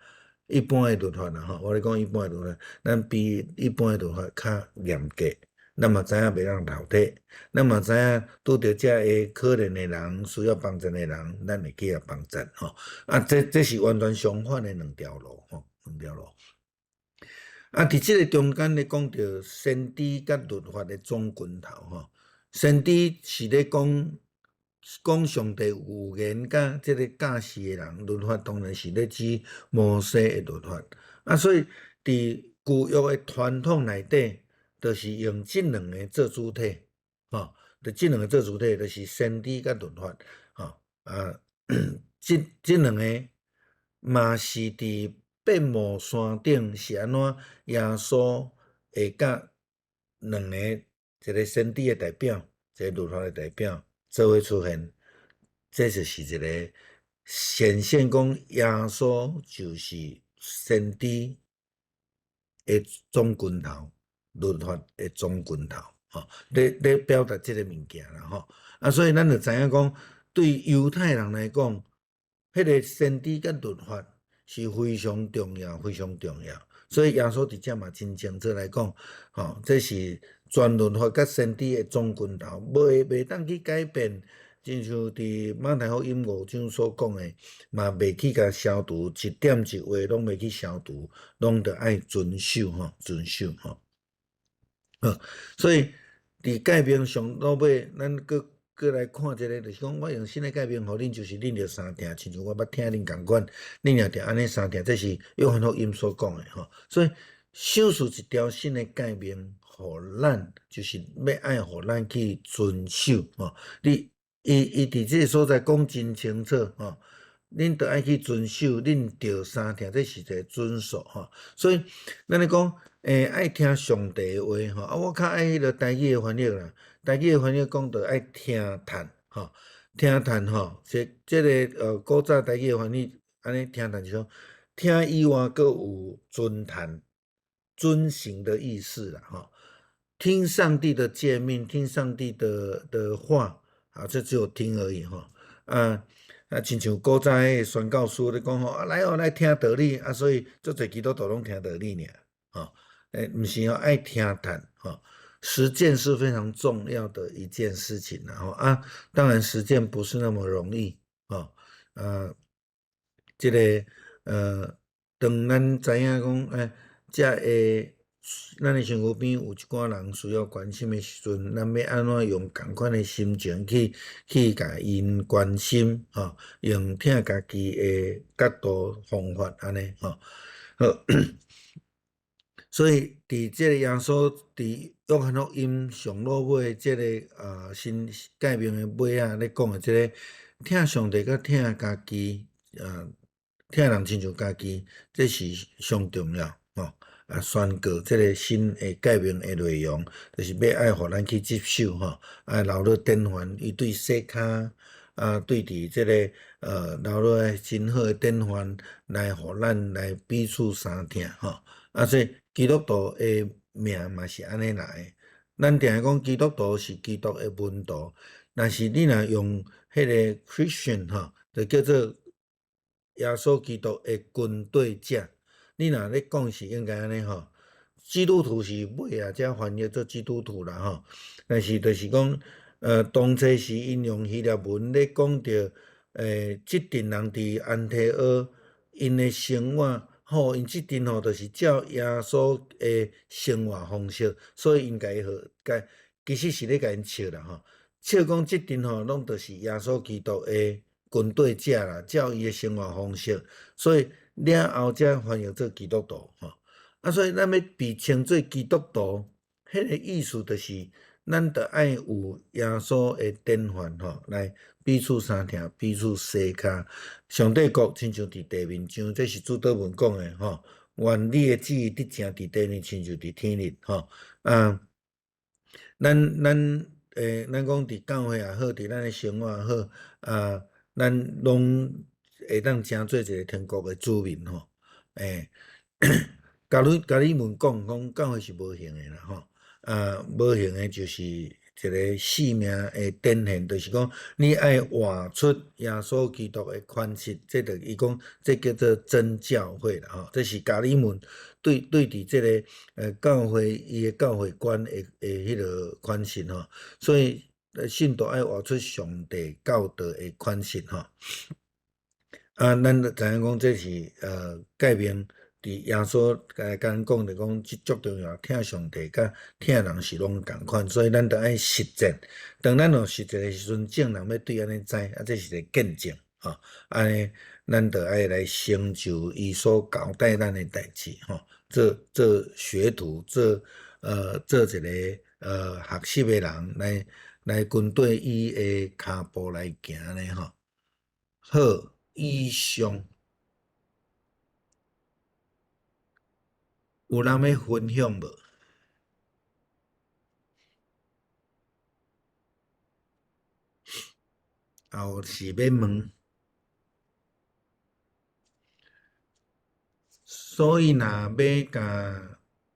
一般的律法啦，吼，我咧講一般的律法，咱比一般的律法較嚴格。咱嘛知影袂當偷提，咱嘛知影拄著遮个可憐的人，需要幫助的人，咱會去共幫助吼。啊，這是完全相反的兩條路吼，兩條路。啊，佇這个中間咧講著先知佮律法的總拳頭吼。先知是咧講講上帝預言佮這个教示的人，律法當然是咧指摩西的律法。啊，所以佇舊約的傳統內底，就是用這兩个做主體，吼，就這兩个做主體，就是先知佮律法，吼，啊，這兩个嘛是佇變魔山頂是按怎耶穌會佮兩个，一个先知的代表，一个律法的代表做伙出現，這就是一个顯現講耶穌就是先知的總拳頭，律法的總拳頭，吼，咧表達這个物件啦，吼。啊，所以咱就知影講，對猶太人來講，彼个先知佮律法是非常重要，非常重要。所以耶穌佇遮嘛真清楚來講，吼，這是全律法佮先知的總拳頭，袂當去改變。親像佇馬太福音五章所講的，嘛袂去共消除，一點一畫攏袂去消除，攏著愛遵守吼，遵守吼。好，所以佇誡命上落尾，咱閣閣來看一个，就是講我用新的誡命予恁，就是恁著相疼，親像我捌疼恁仝款，恁也著按呢相疼。這是約翰福音所講的吼。所以賞賜一條新的誡命予咱，就是欲愛予咱去遵守吼。你伊佇這个所在講真清楚吼，恁著愛去遵守，恁著相疼，這是一个遵守吼。所以咱咧講，愛聽上帝的話吼。啊，我較愛彼个台語的翻譯啦，台語的翻譯講著愛聽嘆吼，聽嘆吼，這個古早台語的翻譯按呢聽嘆是講，聽以外，閣有遵嘆、遵行的意思啦吼。聽上帝的誡命，聽上帝的話。啊，這只有聽而已吼。啊啊，親像古早彼个宣教師咧講吼，啊來哦來聽道理，啊所以足濟基督徒攏聽道理爾，吼。毋是哦，愛聽談吼。實踐是非常重要的一件事情，然後啊，當然實踐不是那麼容易，吼，這個當咱知影講，這個咱的身軀邊有一寡人需要關心的時陣，咱欲按怎用仝款的心情去共𪜶關心，吼，用疼家己的角度方法按呢，吼，好。所以，佇這個耶穌佇約翰福音上落尾這個新誡命的尾仔咧講的這個疼上帝佮疼家己，疼人親像家己，這是上重要，吼。宣告這個新的誡命的內容，就是欲愛予咱去接受，吼，留落典範，伊對洗跤，對佇這個留落來真好的典範，來予咱來彼此相疼，吼。所以基督徒的名嘛是按呢來的。咱定定講基督徒是基督的門徒，但是你若用彼個 Christian 吼，就叫做耶穌基督的跟綴者。你若咧講是應該按呢吼，基督徒是尾仔才翻譯做基督徒啦吼。但是就是講，當初是𪜶用希臘文咧講著，這陣人佇安提阿𪜶的生活。吼，𪜶這陣吼，就是照耶穌的生活方式，所以𪜶共伊號，共其實是咧共𪜶笑啦吼，笑講這陣吼，攏就是耶穌基督的跟綴者啦，照伊的生活方式，所以了後才翻譯做基督徒吼。所以咱欲被稱做基督徒，彼個意思就是，咱著愛有耶穌的典範吼，來彼此相疼，彼此相跤。上帝國親像佇地面上，這是主禱文講的吼。願你的旨意得成佇地面，親像佇天裡吼。咱講佇教會也好，佇咱的生活也好，咱攏會當成做一個天國的子民吼。加爾文講講教會是無形的啦吼。無形的就是一個生命的展現，就是講你愛活出耶穌基督的款式，這就伊講這叫做真教會啦吼。這是加爾文對佇這個教會伊的教會觀的彼個款式吼。所以信徒愛活出上帝教導的款式吼。咱就知影講這是誡命。佇耶穌共咱講就講，這足重要，疼上帝佮疼人是攏仝款，所以咱著愛實踐。當咱有實踐的時陣，眾人欲對按呢知，這是一個見證，吼。按呢，咱著愛來成就伊所交代咱的代誌，吼。做學徒，做一個學習的人，來跟綴伊的跤步來行呢，吼。好，以上。有人欲分享無？抑是欲問？所以，若欲共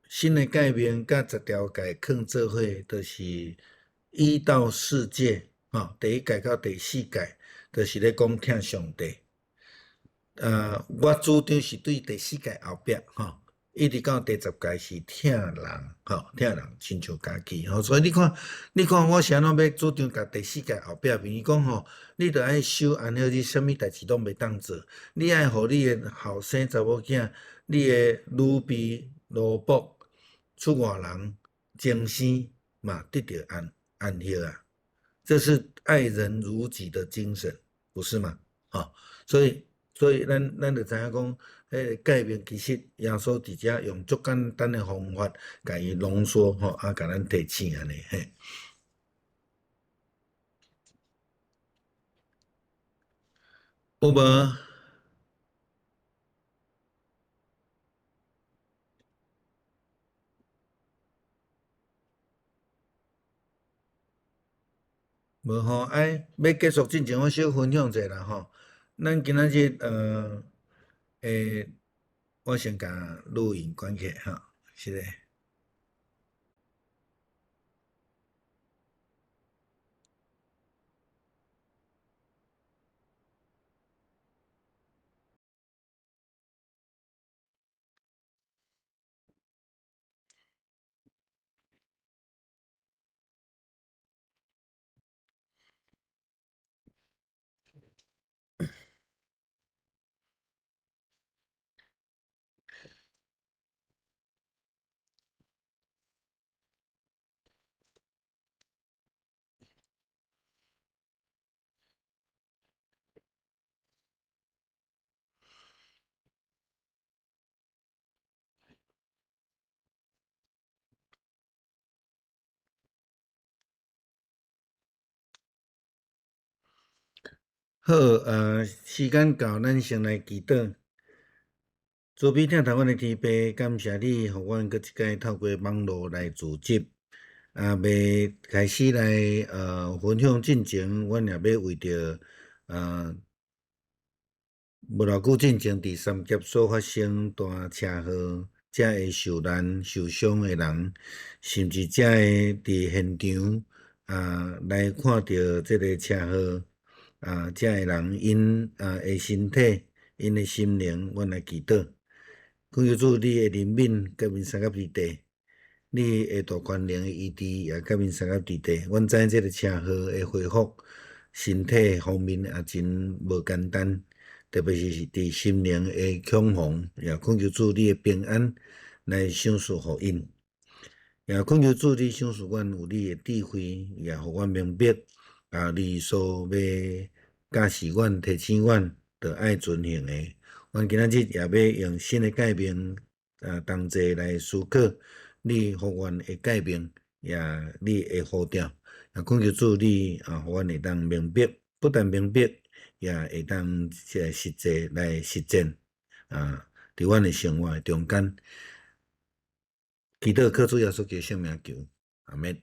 新的誡命佮十條誡囥做伙，就是一到四誡，吼，第一誡到第四誡，就是咧講疼上帝。我主張是對第四誡後壁，吼。一直到第十誡是疼人，吼，疼人親像家己，吼，所以你看，你看我是按怎欲主張共第四誡後壁面，伊講吼，你著愛守安息日，啥物代誌攏袂當做，你愛予你的後生查某囝，你的女婢、奴僕、出外人、終生嘛得著安息啊，這是愛人如己的精神，不是嗎？吼，所以咱就知影講，彼個誡命其實耶穌佇遮用足簡單的方法，共伊濃縮吼，共咱提醒按呢嘿。有無？無吼，欲結束進前，我小分享者啦吼。咱今仔日我先共錄音關起吼，是咧。好，時間到，咱先來祈禱。慈悲疼待阮的天父，感謝你，予阮閣一擺透過網路來聚集。啊，未開始來分享進前，阮也欲為著無偌久進前佇三峽所發生大車禍，遮的受難受傷的人，甚至遮的佇現場啊來看著這个車禍啊，遮的人𪜶啊的身體、𪜶的心靈，阮來祈禱。懇求主你的憐憫佮𪜶相佮佇地，你的大權能的醫治也佮𪜶相佮佇地。阮知影這个車禍的恢復，身體方面也真無簡單，特別是佇心靈的恐慌，也懇求主你的平安來賞賜予𪜶。也懇求主你賞賜阮有你的智慧，也予阮明白啊，你所欲教示阮、提醒阮，著愛遵行的。阮今仔日也欲用新的誡命啊，同齊來思考你予阮的誡命，也你的呼召。也懇求主你啊，予阮會當明白，不但明白，也會當這個實際來實踐啊，佇阮的生活中間。祈禱靠主耶穌基督聖名求，阿們。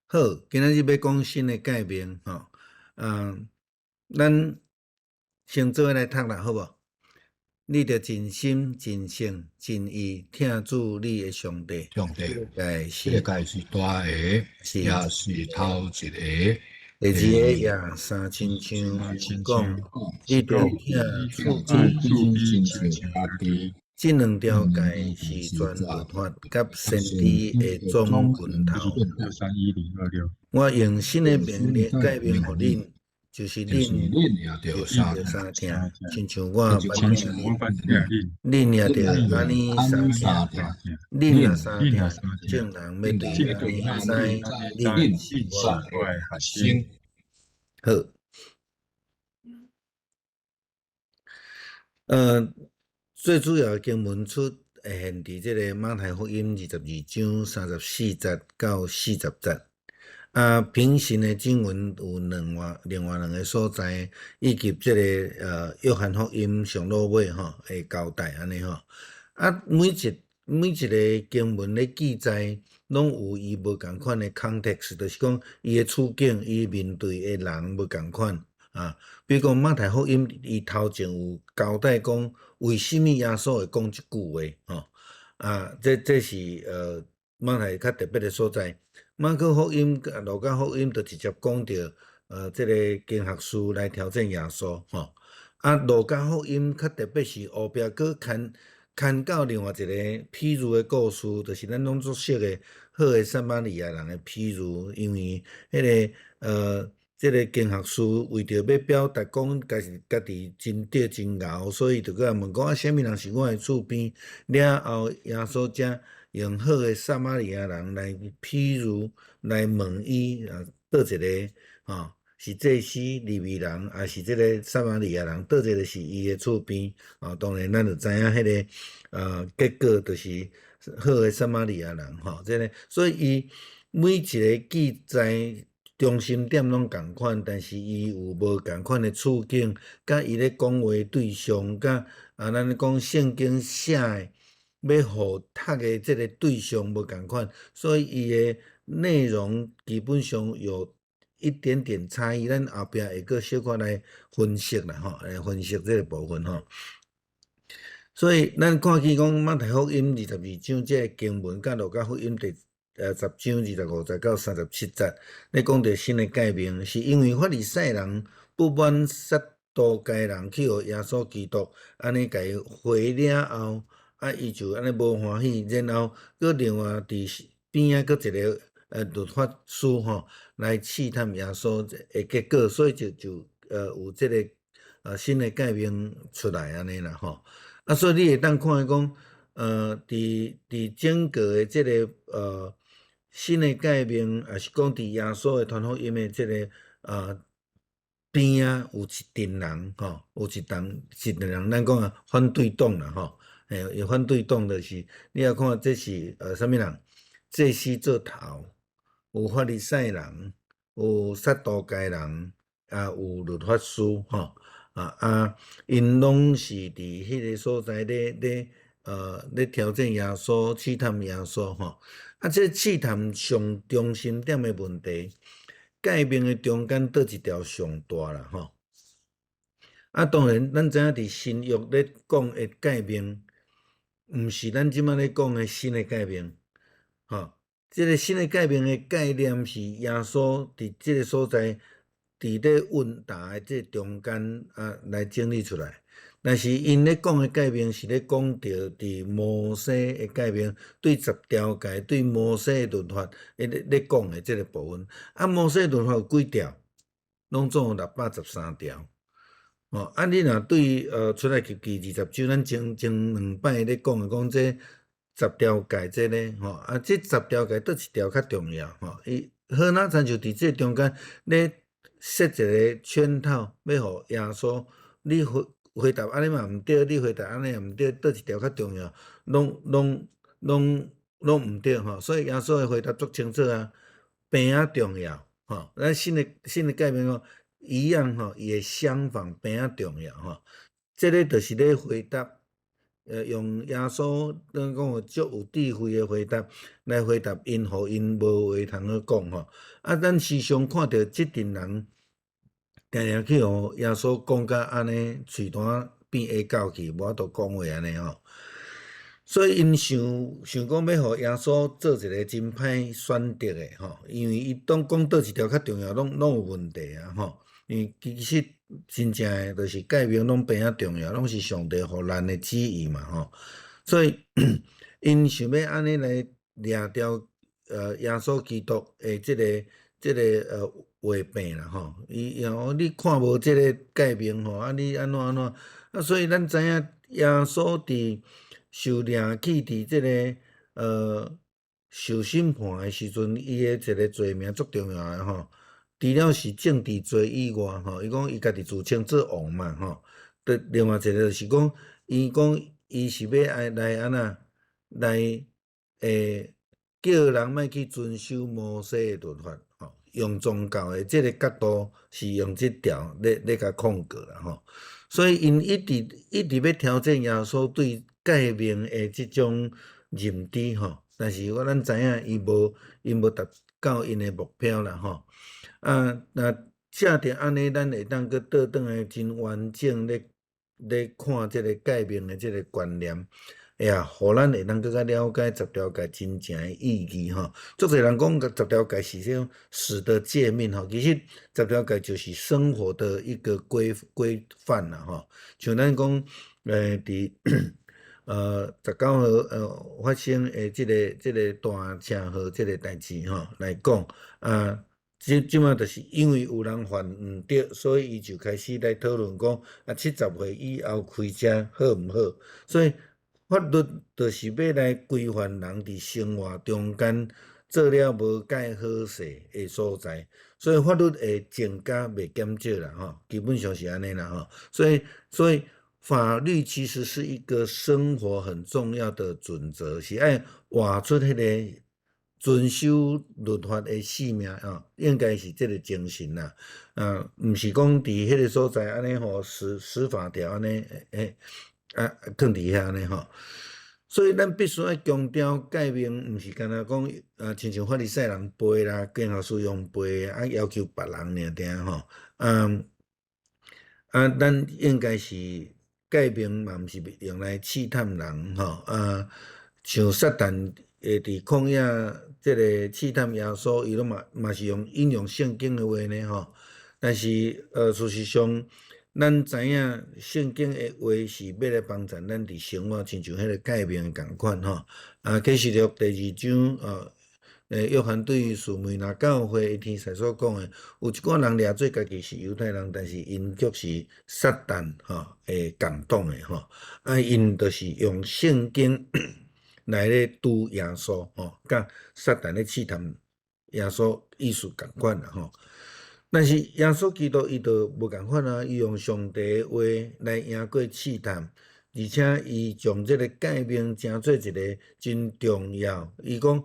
好，今仔日欲講新的誡命吼，啊，咱先做伙來讀啦，好無？你著盡心、盡性、盡意疼主你的上帝。上帝，這個是這个是大个，也是頭一个。第二个也相親像，講你著疼厝邊親像家己。這兩條誡是全律法佮先知的總拳頭。 231026。我用新的命令誡命予恁，就是恁恁相疼，親像我捌疼恁，恁也著按呢相疼。恁若相疼，眾人欲對按呢知，恁是我的學生。好。最主要的經文出現佇這個馬太福音22章34節到40節。啊，平行的經文有兩外另外兩个所在，以及這个約翰福音上落尾吼會交代按呢吼。啊，每一个經文咧記載，攏有伊無仝款的 context，就是講伊的處境，伊面對的人無仝款。啊，比如講馬太福音，伊頭前有交代講，為啥物耶穌會講這句話，吼？啊，這是馬太較特別的所在。馬可福音、路加福音就直接講著，這个經學士來挑戰耶穌，吼。啊，路加福音較特別是後壁閣牽牽到另外一个譬喻的故事，就是咱攏足熟的好的撒瑪利亞人的譬喻，因為彼个這个經學士為著欲表達講，家是家己真對真𠢕，所以就閣問講啊，啥物人是我的厝邊？了後耶穌才用好的撒瑪利亞人來譬喻來問伊啊，佗一个吼是祭司利未人，抑是這个撒瑪利亞人？佗一个是伊的厝邊？啊，當然咱就知影彼个結果就是好的撒瑪利亞人吼，這个所以伊每一个記載中心點攏仝款，但是伊有無仝款的處境，佮伊咧講話對象，佮啊，咱咧講聖經寫的欲予讀的這个對象無仝款，所以伊的內容基本上有一點點差異。咱後壁會閣小可來分析啦，吼，來分析這个部分吼。所以咱看見講馬太福音二十二章這个經文，佮路加福音第10章25節到37節，咧講著新的誡命，是因為法利賽人不滿撒都該人去予耶穌基督按呢共伊回了後，啊，伊就按呢無歡喜，然後閣另外佇邊仔閣一个律法師吼來試探耶穌的結果，所以就有這个新的誡命出來按呢啦吼。啊，所以你會當看見講，佇整個的這个新的誡命，抑是講佇耶穌的傳福音的這个邊仔有一陣人吼，有一陣人，咱講啊反對黨啦吼，嘿，有反對黨就是，你若看這是啥物人？祭司做頭，有法利賽人，有撒都該人，啊有律法師吼，啊，𪜶攏是佇彼个所在咧挑戰耶穌、試探耶穌吼。啊，這試探上中心點的問題，誡命的中間佗一條上大啦吼。啊，當然，咱知影佇新約咧講的誡命，毋是咱這擺咧講的新的誡命，吼。這个新的誡命的概念是耶穌佇這个所在，佇咧問答的這中間啊來整理出來。但是𪜶咧講的誡命是咧講著佇摩西的誡命，對十條誡，對摩西的律法，咧講的這个部分。啊，摩西律法有幾條？攏總有613條。哦，啊，你若對出埃及記20章，咱前前兩擺咧講的講這十條誡這咧，吼，啊，這十條誡佗一條較重要，吼，伊好若親像佇這中間咧設一個圈套，欲予耶穌你回答按呢嘛毋對，你回答按呢也毋對，佗一條較重要，攏毋對吼，所以耶穌的回答足清楚啊，平仔重要，吼，咱新的誡命哦，一樣吼，伊的相反平仔重要吼，這个就是咧回答，用耶穌咱講足有智慧的回答來回答𪜶，予𪜶無話通好講吼。啊，咱時常看著這陣人，定定去予耶穌講甲按呢，喙單變下狗去，無法度講話按呢吼。所以𪜶想想講欲予耶穌做一个真歹選擇的吼，因為伊當講佗一條較重要，攏有問題啊吼。因為其實真正的就是誡命攏平仔重要，攏是上帝予咱的旨意嘛吼。所以𪜶想欲按呢來掠著耶穌基督的這个話柄啦吼。伊講你看無這个誡命吼，啊你按怎按怎？啊，所以咱知影耶穌佇受掠去佇這个受審判的時陣，伊的一个罪名足重要的吼。除了是政治罪以外吼，伊講伊家己自稱做王嘛吼。對，另外一个就是講，伊講伊是欲愛來按怎來叫人莫去遵守摩西的律法吼，用宗教的這个角度是用這條咧共控告啦吼。所以𪜶一直一直欲挑戰耶穌對誡命的這種認知吼，但是我咱知影伊無達到𪜶的目標啦吼。啊，若藉著按呢，咱會當閣倒轉來真完整咧看這个誡命的這个觀念，會啊，予咱會當閣較了解十條誡真正的意義吼。足濟人講十條誡是這種死的誡命吼，其實十條誡就是生活的一個規範啦吼。像咱講，佇19號發生的這个大車禍這个代誌吼來講，啊，這擺就是因為有人犯毋對，所以伊就開始來討論講，啊，70歲以後開車好毋好？所以法律就是欲來規範人佇生活中間做了無蓋好勢的所在，所以法律會增加袂減少啦吼，基本上是按呢啦吼。所以法律其實是一個生活很重要的準則，是愛活出彼个遵守律法的使命啊，應該是這个精神啦。啊，毋是講佇彼个所在按呢吼，死法條按呢，啊，囥佇遐按呢吼。所以咱必須愛強調誡命，毋是干焦講啊，親像法利賽人背啦，經學士用背啊，要求別人爾爾吼。啊啊，咱應該是誡命嘛，毋是用來試探人吼。啊，像撒旦會佇曠野這個試探耶穌，伊攏嘛是用引用聖經的話呢吼。但是事實上，咱知影聖經的話是欲來幫助咱佇生活，親像彼个誡命仝款吼。啊，啟示錄第二章，約翰對士每拿教會的天使所講的，有一寡人掠做家己是猶太人，但是𪜶卻是撒旦吼的共黨的吼。啊，𪜶就是用聖經來咧拄耶穌吼，佮撒旦咧試探耶穌意思仝款啦吼。但是耶穌基督伊就無仝款啊，伊用上帝的話來贏過試探，而且伊將這个誡命成做一个真重要。伊講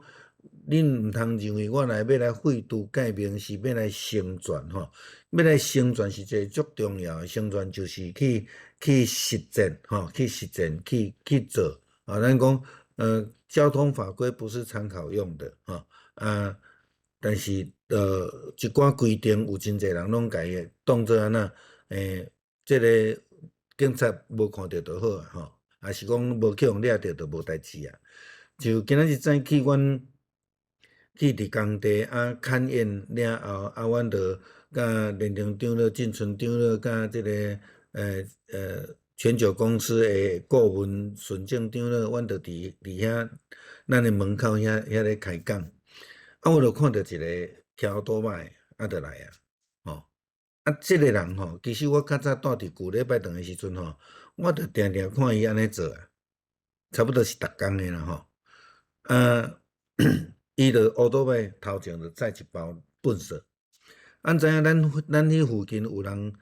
恁毋通認為我來欲來廢除誡命，是欲來成全吼，欲來成全是一个足重要的，成全就是去實踐吼，去實踐去做啊。咱講，交通法規不是參考用的吼啊，但是一寡規定有真濟人攏共伊當做按怎，這个警察無看著就好啊吼，抑是講無去予掠著就無代誌啊。就今仔日早起，阮去佇工地啊勘驗了後，啊，阮就佮連長長老、進春長老佮這个全球公司的顧問順正長老，阮就佇遐咱的門口遐咧開講。啊，我就看著一个騎歐多擺，啊，就來啊，吼！啊，這个人吼，其實我較早蹛佇舊禮拜轉的時陣吼，我就定定看伊按呢做啊，差不多是逐工的啦吼。啊，伊就烏多擺頭前就載一包糞埽。按知影咱彼附近有人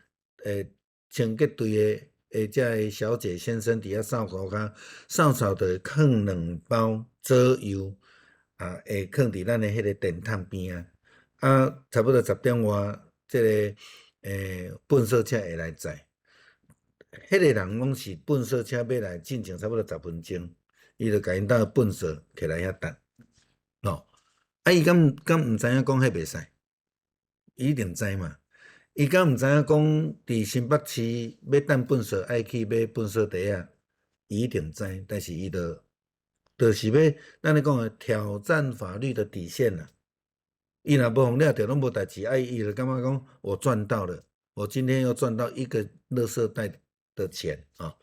清潔隊的遮个小姐先生佇遐掃塗跤，掃掃就會囥兩包左右，啊，會囥佇咱的彼个電筒邊仔。啊，差不多10點外，這个糞埽車會來載。彼个人攏是糞埽車欲來進前差不多10分鐘，伊就共𪜶兜糞埽摕來遐等，吼！啊，伊敢毋知影講彼袂使？伊一定知嘛。伊敢毋知影講佇新北市欲等糞埽愛去買糞埽袋仔？伊一定知，但是伊就是欲咱咧講的挑戰法律的底線啦。伊若無予掠著攏無代誌，啊，伊就感覺講我賺到了，我今天又賺到一個垃圾袋的錢啊！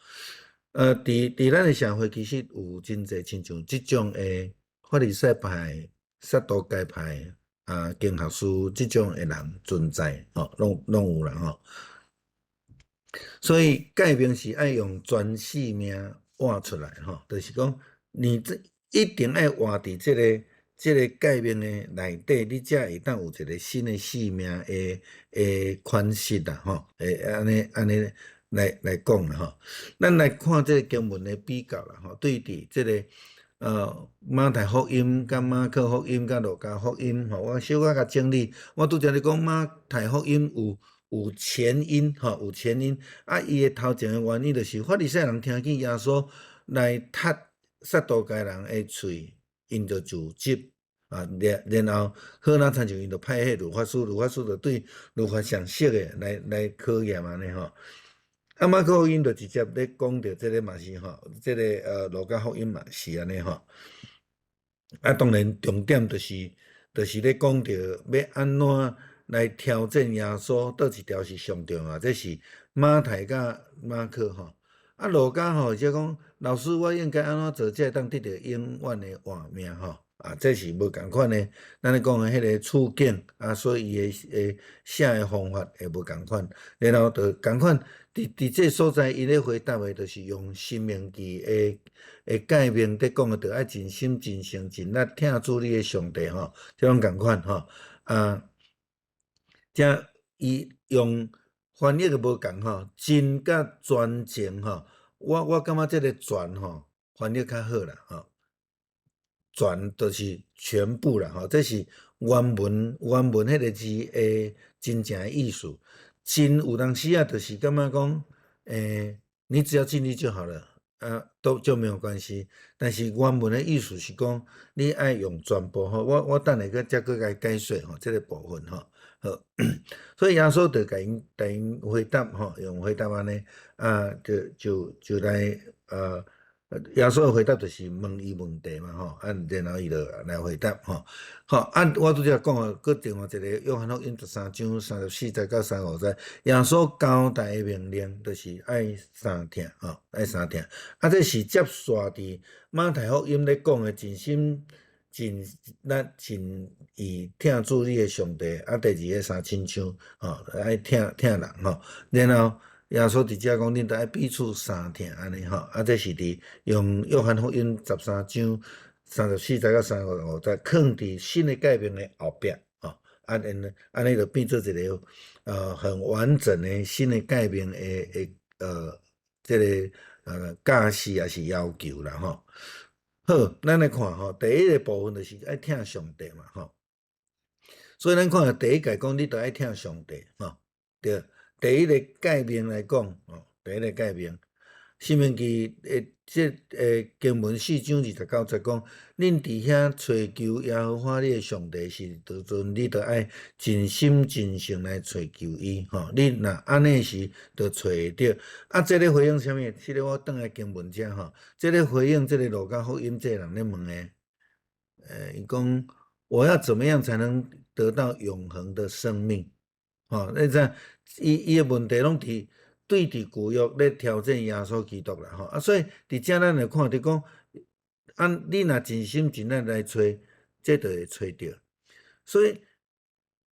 佇咱的社會其實有真濟親像這種的法利賽派、撒都該派啊、經學師這種的人存在，吼，攏有啦吼。所以誡命是愛用全性命活出來，吼，就是講你這一定愛活佇這個誡命的內底，你才會當有一個新的生命的款式啦，吼，會按呢來講啦吼。咱來看這個經文的比較啦，吼，對佇這个馬太福音、佮馬可福音、佮路加福音，吼，我小可共整理。我拄才咧講馬太福音有前因，吼，有前因。啊，伊的頭前的原因就是法利賽人聽見耶穌來窒撒都該人的喙，𪜶就自執啊，然後好若親像𪜶就派彼律法師，律法師就對律法上熟的來考驗按呢吼。啊，馬可福音就直接咧講著這个嘛是吼，這个路加福音嘛是按呢吼。啊，當然重點就是咧講著欲按怎來挑戰耶穌，佗一條是上重要，這是馬太佮馬可吼。啊，路加吼就講老師，我應該按怎做才會當得著永遠的活命吼？啊，這是無仝款的，咱咧講的彼个處境啊，所以伊的寫的方法會無仝款，然後就仝款。佇這所在，伊咧回答的，就是用申命記的誡命佇講的，著愛盡心、盡性、盡力疼主你的上帝吼，這攏仝款吼。啊，遮伊用翻譯的無仝吼，盡佮全情吼。我感覺這个全吼翻譯較好啦吼。全就是全部啦吼，這是原文彼个字的真正的意思。盡有當時啊，就是感覺講，你只要盡力就好了，啊，都就沒有關係。但是原文的意思是講，你愛用全部吼。我等下閣再閣共解說吼，這个部分吼。好，所以耶穌就共𪜶回答吼，用回答按呢，啊，就來耶穌的回答就是問伊問題嘛吼，啊，然後伊就來回答吼。好，啊，我拄才講的，閣另外一个約翰福音13章34節到35節，耶穌交代的命令就是愛相疼吼，愛相疼。啊，這是接續佇馬太福音咧講的盡心盡力盡意疼主你的上帝，啊，第二个相親像吼，愛疼疼人吼，然後耶穌佇遮講，恁著愛彼此相疼按呢吼，啊，這是佇用約翰福音13章34節到35節，囥佇新的誡命的後壁吼，啊，按呢就變做一个很完整的新的誡命的這个教示抑是要求啦吼。好，咱來看吼，第一个部分就是愛疼上帝嘛，吼。所以咱看第一誡講，你著愛疼上帝，吼。對，第一个誡命來講，吼，第一个誡命，申命記的這經文4章29節講，恁佇遐揣求耶和華你的上帝時陣，你著愛盡心盡性來揣求伊，吼。你若按呢時，就揣會著。啊，這个回應啥物？這个我轉來經文遮吼，這个回應這个路加福音這个人咧問的，伊講我要怎麼樣才能得到永恆的生命？吼，你知伊伊的問題攏佇對佇舊約咧挑戰耶穌基督啦，吼啊，所以佇遮咱來看，就講，啊，你若盡心盡力來揣，這就會揣著。所以，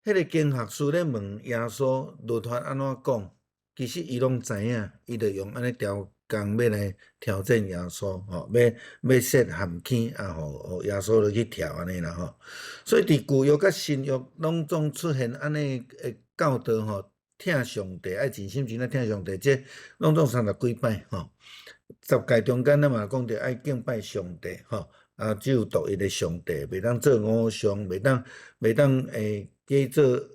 彼个經學士咧問耶穌律法按怎講，其實伊攏知影，伊就用按呢刁工欲來挑戰耶穌，吼，欲欲設陷坑啊，予予耶穌落去跳按呢啦，吼。所以佇舊約佮新約攏總出現按呢的教導，吼，疼上帝愛盡心盡力疼上帝，這攏總三十幾擺，吼。十誡中間咱嘛講著愛敬拜上帝，吼，啊，只有獨一个上帝，袂當做偶像，袂當袂當假做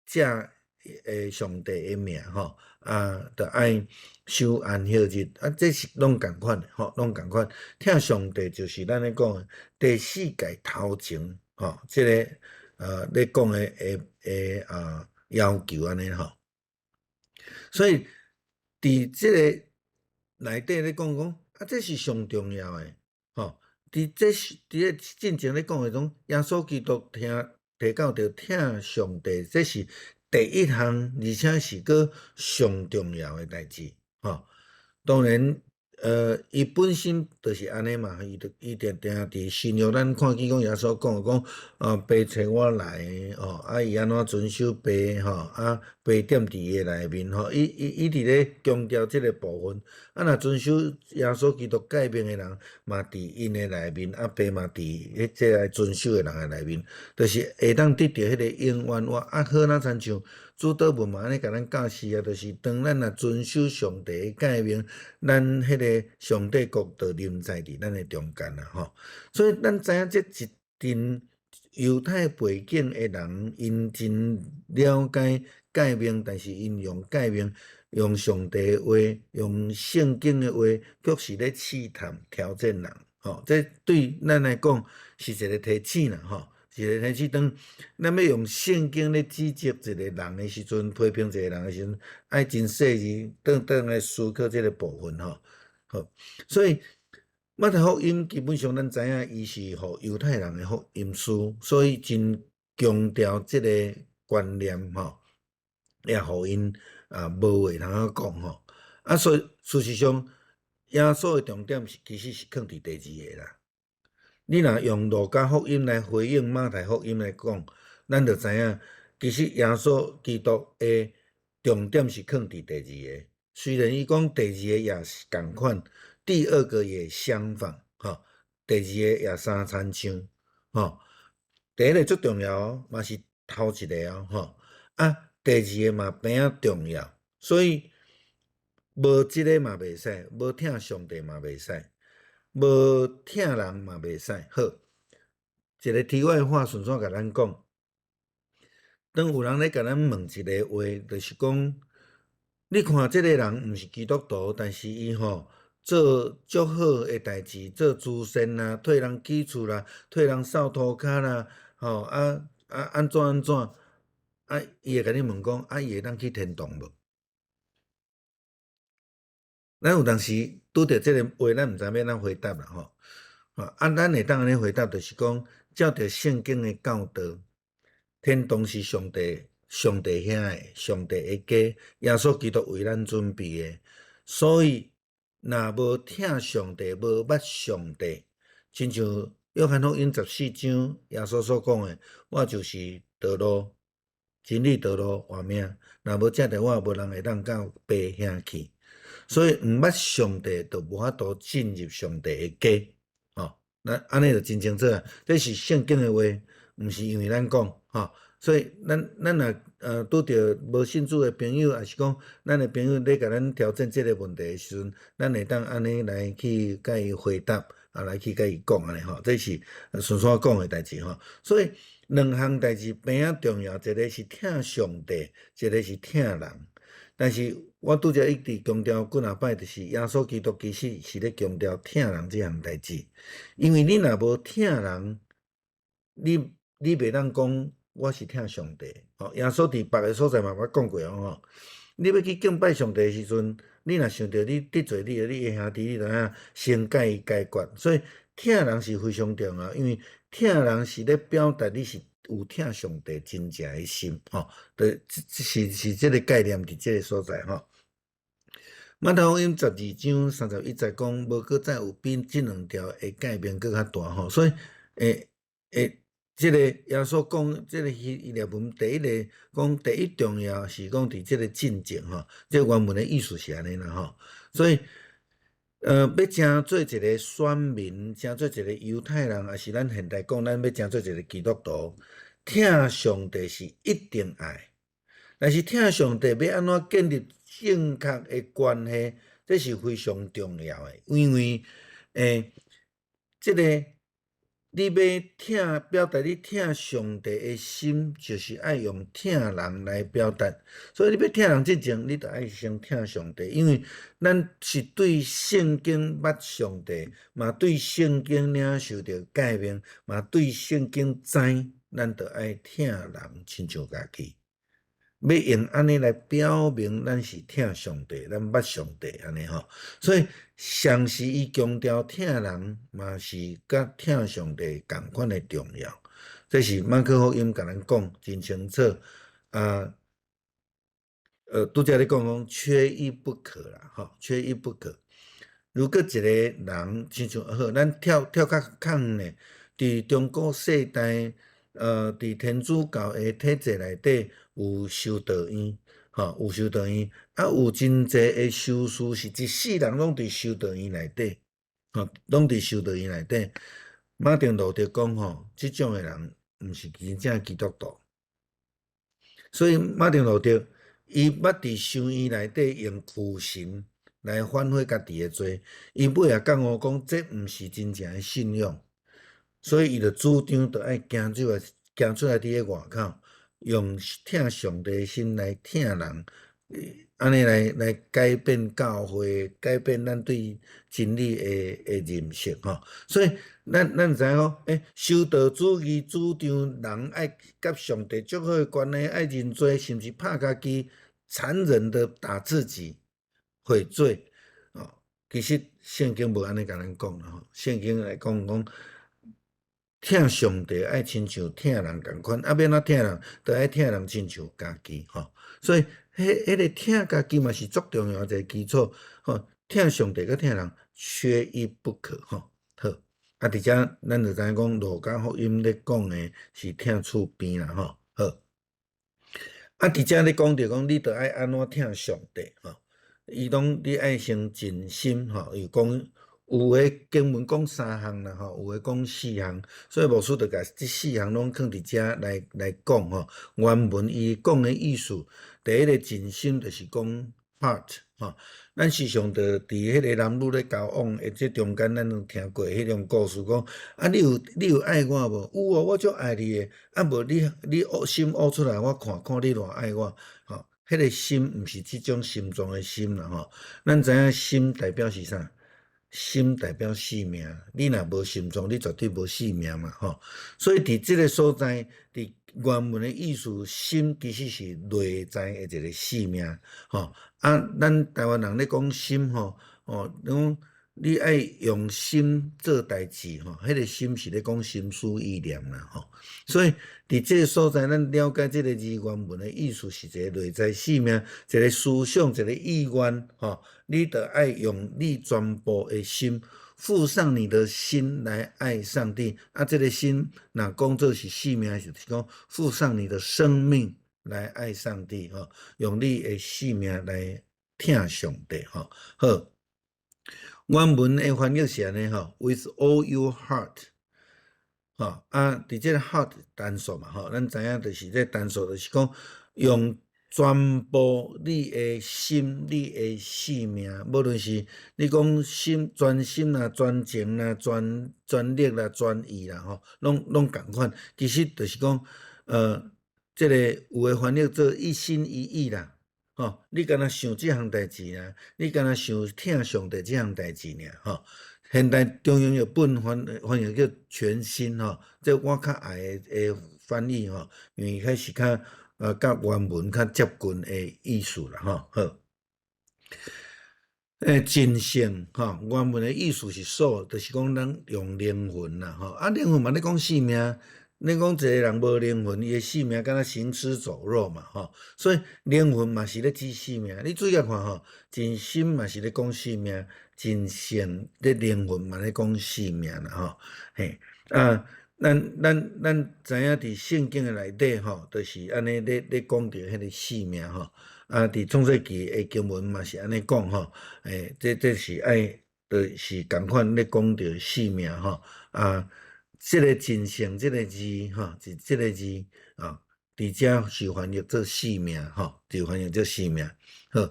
借上帝的名，吼，啊，著愛守安息日，啊，這是攏仝款的，吼，攏仝款。疼上帝就是咱咧講的第四誡頭前，吼，這个咧講的的的啊要求按呢吼。所以佇這个內底咧講講，啊，這是上重要的，吼。佇這是佇咧進前咧講的講，耶穌基督聽提到著疼上帝，這是第一項，而且是閣上重要的代誌，吼。當然，伊本身就是按呢嘛，伊就伊定定佇新約咱看見講耶穌講講，爸差我來，吼，啊，伊按怎遵守爸，吼，啊，爸踮佇伊的內面，吼，伊伊伊佇咧強調這个部分，啊，若遵守耶穌基督誡命的人，嘛佇𪜶的內面，啊，爸嘛佇彼這个遵守的人的內面，就是會當得著彼个永遠活。啊，好若親像主禱文嘛按呢共咱教示啊，就是當咱若遵守上帝的誡命，咱彼个上帝國就臨在佇咱的中間啦，吼。所以咱知影這一陣猶太背景的人，𪜶真了解誡命，但是𪜶用誡命、用上帝的話、用聖經的話，卻是咧試探挑戰人，吼。這對咱來講是一個提醒啦，吼。一個提醒，當咱欲用聖經咧指責一個人的時陣，批評一個人的時陣，愛真細膩，轉轉來思考這个部分，吼。好，所以馬太福音基本上咱知影，伊是予猶太人的福音書，所以真強調這个觀念，吼，也予𪜶啊無話通好講，吼。啊，所以事實上，耶穌的重點是其實是囥佇第二个啦。你若用路加福音來回應馬太福音來講，咱就知影，其實耶穌基督的重點是囥佇第二個。雖然伊講第二个也是仝款，第二個也相仿，吼，第二個也相親像，吼，第一个足重要哦，嘛是頭一個哦，吼，啊，第二個嘛變仔重要，所以無這个嘛袂使，無疼上帝嘛袂使，無疼人嘛袂使。好，一个題外話，順紲共咱講，當有人咧共咱問一个話，就是講，你看這个人毋是基督徒，但是伊吼做足好的代誌，做慈善啦，替人起厝啦，替人掃塗跤啦，吼啊啊按怎按怎，啊伊會共你問講，啊伊會當去天堂無？咱有當時拄著這个話，咱毋知欲按怎回答啦吼。啊，咱會當按呢回答，就是講照著聖經的教導，天堂是上帝上帝遐的，上帝的家，耶穌基督為咱準備的。所以，若無疼上帝，無捌上帝，親像約翰福音14章耶穌所講的，我就是道路、真理、道路、活命。若無藉著我，無人會當到爸遐去。所以，毋捌上帝，就無法度進入上帝的家。吼，咱按呢就真清楚啊！這是聖經的話，毋是因為咱講，吼。所以，咱咱若拄著無信主的朋友，抑是講咱的朋友咧共咱挑戰這个問題的時陣，咱會當按呢來去共伊回答。啊來去共伊講按呢吼，這是順紲講的代誌吼。所以兩項代誌平仔重要，一個是疼上帝，一個是疼人。但是我拄才一直強調幾若擺，就是耶穌基督其實是咧強調疼人這項代誌，因為你若無疼人，你袂當講我是疼上帝。吼，耶穌佇別个所在嘛捌講過吼，你欲去敬拜上帝的時陣，你若想著你得罪你的兄弟，你著愛先共伊解決。所以疼人是非常重要，因為疼人是咧表達你是有疼上帝真正的心，吼，對，是這个概念佇這个所在吼。馬太福音12章31節講，無閣再有比這兩條的誡命閣較大吼，所以，這个耶穌講，這个希臘文第一个講第一重要是講佇這个進前吼，這個原文的意思是按呢啦吼，所以，欲成做一个選民，成做一个猶太人，抑是咱現代講，咱欲成做一个基督徒，疼上帝是一定愛，但是疼上帝欲按怎建立正確的關係，這是非常重要的，因為，這个你欲疼表達你疼上帝的心，就是愛用疼人來表達。所以你欲疼人之前，你著愛先疼上帝，因為咱是對聖經捌上帝，嘛對聖經領受著誡命，嘛對聖經知，咱著愛疼人親像家己。欲用按呢來表明咱是疼上帝，咱捌上帝按呢吼。所以上時伊強調疼人，嘛是佮疼上帝仝款的重要。這是馬可福音共咱講真清楚。啊，拄才咧講講缺一不可啦，吼，缺一不可。如果一個人親像好，咱跳跳較較遠咧，佇中古世代，佇天主教的體制內底有修道院，吼，有修道院，啊，有真濟的修士是一世人攏佇修道院內底，吼，攏佇修道院內底。馬丁路德講吼，這種的人毋是真正基督徒。所以馬丁路德伊捌佇修院內底用苦刑來反悔家己的罪，伊尾也覺悟講，這毋是真正的信仰，所以伊就主張著愛行出來，行出來佇咧外口，用疼上帝的心來疼人，按呢來改變教會，改變咱對真理的認識吼。所以咱知影講，修道主義主張人愛佮上帝足好的關係，愛認罪，甚至拍家己，殘忍的打自己，悔罪。哦，其實聖經無按呢共咱講啦吼，聖經來講講，疼上帝愛親像疼人仝款，啊，欲按怎疼人，著愛疼人親像家己吼。所以，彼個疼家己嘛是足重要一個基礎吼。疼上帝佮疼人缺一不可吼。好，啊，佇遮咱就知影講，路加福音咧講的是疼厝邊啦吼。好，啊，佇遮咧講著講，你著愛按怎疼上帝吼？伊講你愛先盡心吼，伊講有的經文講三項啦吼，有的講四項，所以牧師就共這四項攏囥佇遮來講吼。原文伊講的意思，第一个盡心就是講 heart 吼。咱時常著佇彼個男女咧交往的這中間，咱攏聽過彼種故事，講啊，你有愛我無？有哦，我足愛你的。啊，無你烏心烏出來，我看看你偌愛我。吼，彼個心毋是這種心臟的心啦吼。咱知影心代表是啥？心代表性命，你若無心臟，你絕對無性命嘛吼。所以佇這个所在，佇原文的意思，心其實是內在的一個性命吼。啊，咱台灣人咧講心吼，哦，講你愛用心做代誌吼，彼個心是咧講心思意念啦吼。所以佇這个所在，咱了解這个字原文的意思是一個內在性命，一個思想，一個意願吼。你著愛用你全部的心，付上你的心來愛上帝。啊，這個心若講做是性命，就是講付上你的生命來愛上帝吼，用你的性命來疼上帝吼。好，原文的翻譯是按呢吼，With all your heart，吼啊，佇這个 heart 單數嘛吼，咱知影就是這單數就是講用全部你的心、你的性命，無論是你講心、全心啦、全情啦、全力啦、全意啦，吼，攏仝款。其實就是講，這个有的翻譯做一心一意啦，吼，你敢若想這項代誌爾，你敢若想疼上帝這項代誌爾，吼。現代中英譯本翻譯叫全心吼，這我較愛的翻譯吼，因為彼是較佮原文較接近的意思啦，吼，好。盡性吼，原文的意思是說，就是講咱用靈魂啦，吼，啊，靈魂嘛咧講性命，你講一個人無靈魂，伊的性命敢若行屍走肉嘛，吼，所以靈魂嘛是咧指性命。你注意看吼，盡心嘛是咧講性命，盡性咧靈魂嘛咧講性命啦，吼，嘿，啊。咱知影佇聖經的內底吼，就是按呢咧講著彼個性命吼。啊，佇創世記的經文嘛是按呢講吼，這是愛，就是仝款咧講著性命吼。啊，這個盡性這個字吼，是這個字啊，佇遮是翻譯做性命吼，就翻譯做性命。好，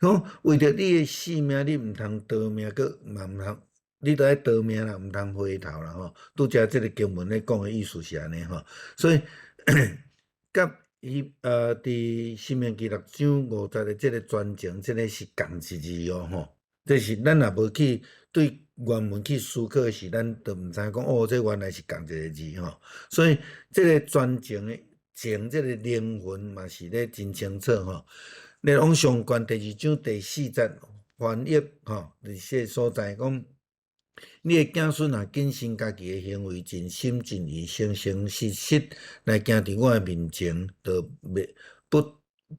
講為著你的性命，你毋通逃命，閣嘛毋通。你著愛逃命啦，毋通回頭啦吼。拄才這个經文咧講的意思是按呢吼，所以佮伊佇申命記6章5節的這个全情，這个是仝一字哦吼。這是咱若無去對原文去思考的時，咱就毋知影講哦，這原來是仝一个字吼。所以這个全情的情，這个靈魂嘛是咧真清楚吼。你往上懸第二章第四節翻譯吼，佇這个所在講，你的子孫若謹慎家己的行為，盡心盡意、誠誠實實來行佇我的面前，就袂不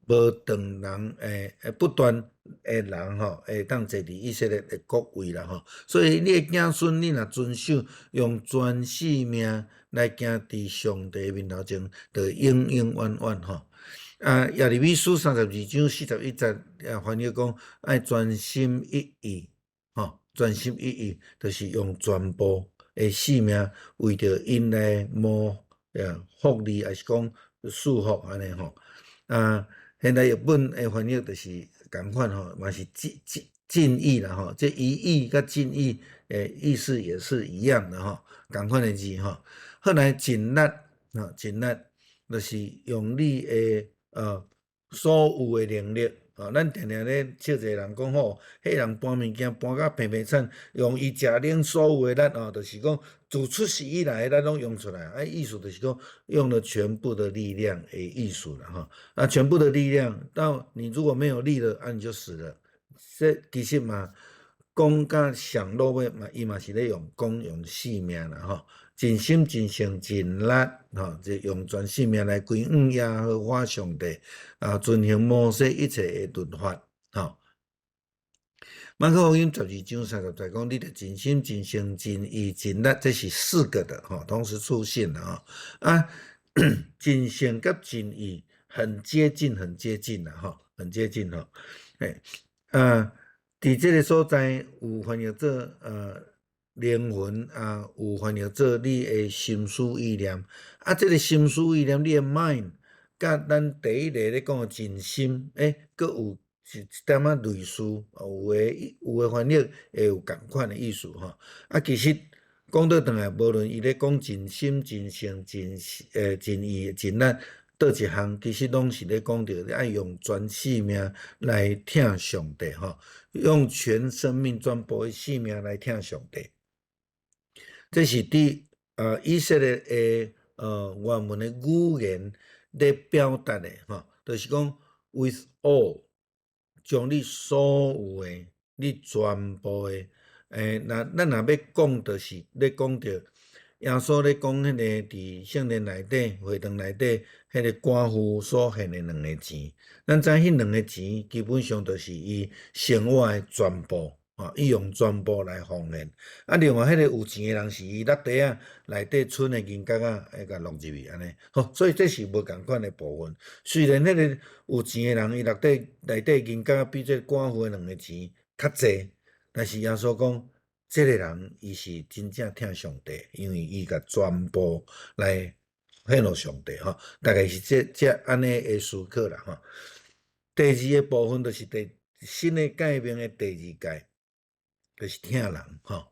無斷人不斷的人吼，會當坐佇以色列的國位啦吼。所以你的子孫，你若遵守用全性命來行佇上帝面頭前，就永永遠遠吼。啊，耶利米書32章41節，翻譯講愛專心一意，吼。專心一意，就是用全部的性命為著𪜶來謀福利，抑是講賜福按呢吼。啊，現代譯本的翻譯就是仝款吼，嘛是盡意啦吼。這一意佮盡意的意思也是一樣的吼，仝款的字吼。後來盡力啊，盡力就是用你的所有的能力。哦，咱定定咧笑一个人講吼，彼人搬物件搬甲平平慘，用伊食恁所有的力哦，就是講自出世以來，咱攏用出來。啊，意思就是講用了全部的力量的意思啦吼。啊，全部的力量，到你如果沒有力了，啊，你就死了。這其實嘛，講甲上落尾嘛，伊嘛是咧用講用性命啦吼，盡心盡性盡力吼，就用全性命來歸向耶和華上帝，啊，遵行摩西一切的律法，吼。馬可福音12章30節講，你著盡心盡性盡意盡力，這是四個的吼，同時出現的吼。啊，盡性佮盡意很接近，很接近啦，吼，很接近吼。欸，啊，佇這个所在有翻譯做靈魂啊，有翻譯做你的心思意念。啊，這个心思意念，你的 mind，佮咱第一个咧講的盡心，閣有一點仔類似，有的翻譯會有仝款的意思吼。啊，其實講倒轉來，無論伊咧講盡心、盡性、盡意、盡力，佗一項其實攏是咧講著你愛用全性命來疼上帝吼，用全生命、全部的性命來疼上帝。這是佇以色列的原文的語言咧表達的吼，就是講 with all，將你所有的、你全部的，若咱若欲講，就是咧講著耶穌咧講彼個佇聖殿內底、會堂內底，彼個寡婦所獻的兩個錢。咱知彼兩個錢基本上就是伊生活的全部，吼，伊用全部來奉獻。啊，另外彼個有錢的人是伊落袋仔內底賰的銀角仔，會共落入去按呢。好，所以這是無仝款的部分。雖然彼個有錢的人伊落袋內底銀角仔比這個寡婦的兩個錢較濟，但是耶穌講，這个人伊是真正疼上帝，因為伊共全部來獻予上帝吼，大概是這按呢的思考啦吼。第二个部分就是第新的誡命的第二誡，就是疼人吼。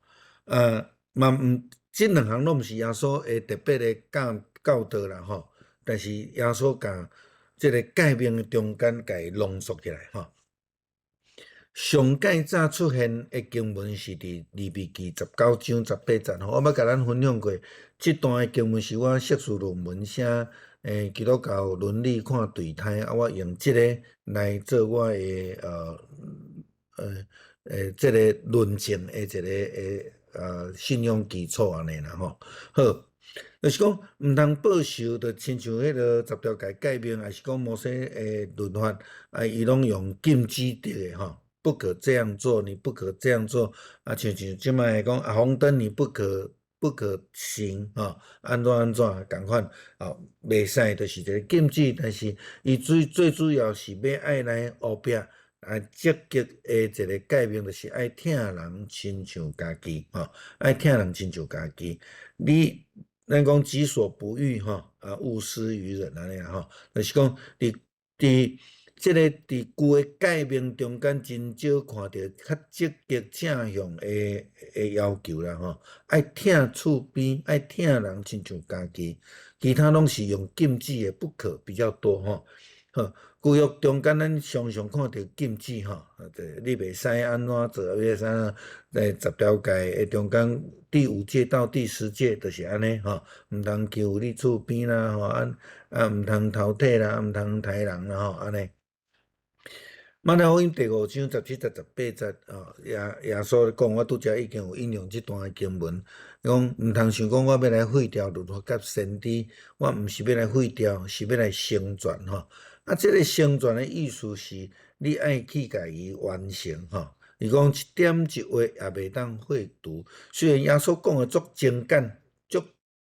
嘛毋，這兩項攏毋是耶穌會特別的教教導啦吼，但是耶穌共這個誡命的中間共伊濃縮起來吼。上蓋早出現的經文是佇利未記19章18節吼，我捌共咱分享過，這段的經文是我碩士論文寫基督教倫理看墮胎，啊，我用這個來做我的這個論證的一個信仰基礎按呢啦吼。好，就是講毋通報仇，就親像彼个十條誡誡命，抑是講摩西的律法，啊，伊攏用禁止的吼。不可這樣做，你不可這樣做。啊，親像這擺講啊，紅燈你不可行，吼，按怎按怎仝款，哦，袂使就是一個禁止，但是伊最最主要是欲愛來後壁啊，積極的一個誡命，就是愛疼人親像家己，吼，愛疼人親像家己。你咱講己所不欲，吼，啊，勿施於人按呢吼，就是講佇佇這个佇舊的誡命中間，真少看著較積極正向的的要求啦吼。愛疼厝邊，愛疼人親像家己，其他攏是用禁止的不可比較多吼。好，舊約中間咱常常看著禁止吼，對，你袂使按怎做，袂使按怎，在十條誡的中間第五誡到第十誡就是按呢吼，毋通欺負你厝邊啦吼，啊啊毋通偷提啦，毋通刣人啦吼，按呢。馬太福音第五章17節18節，哦，耶耶穌講，我拄才已經有引用這段的經文，講毋通想講我欲來廢掉律法佮先知，我毋是欲來廢掉，是欲來成全吼。啊，這个成全的意思是，你愛去共伊完成吼。伊講一點一畫也袂當廢除。雖然耶穌講的足精簡、足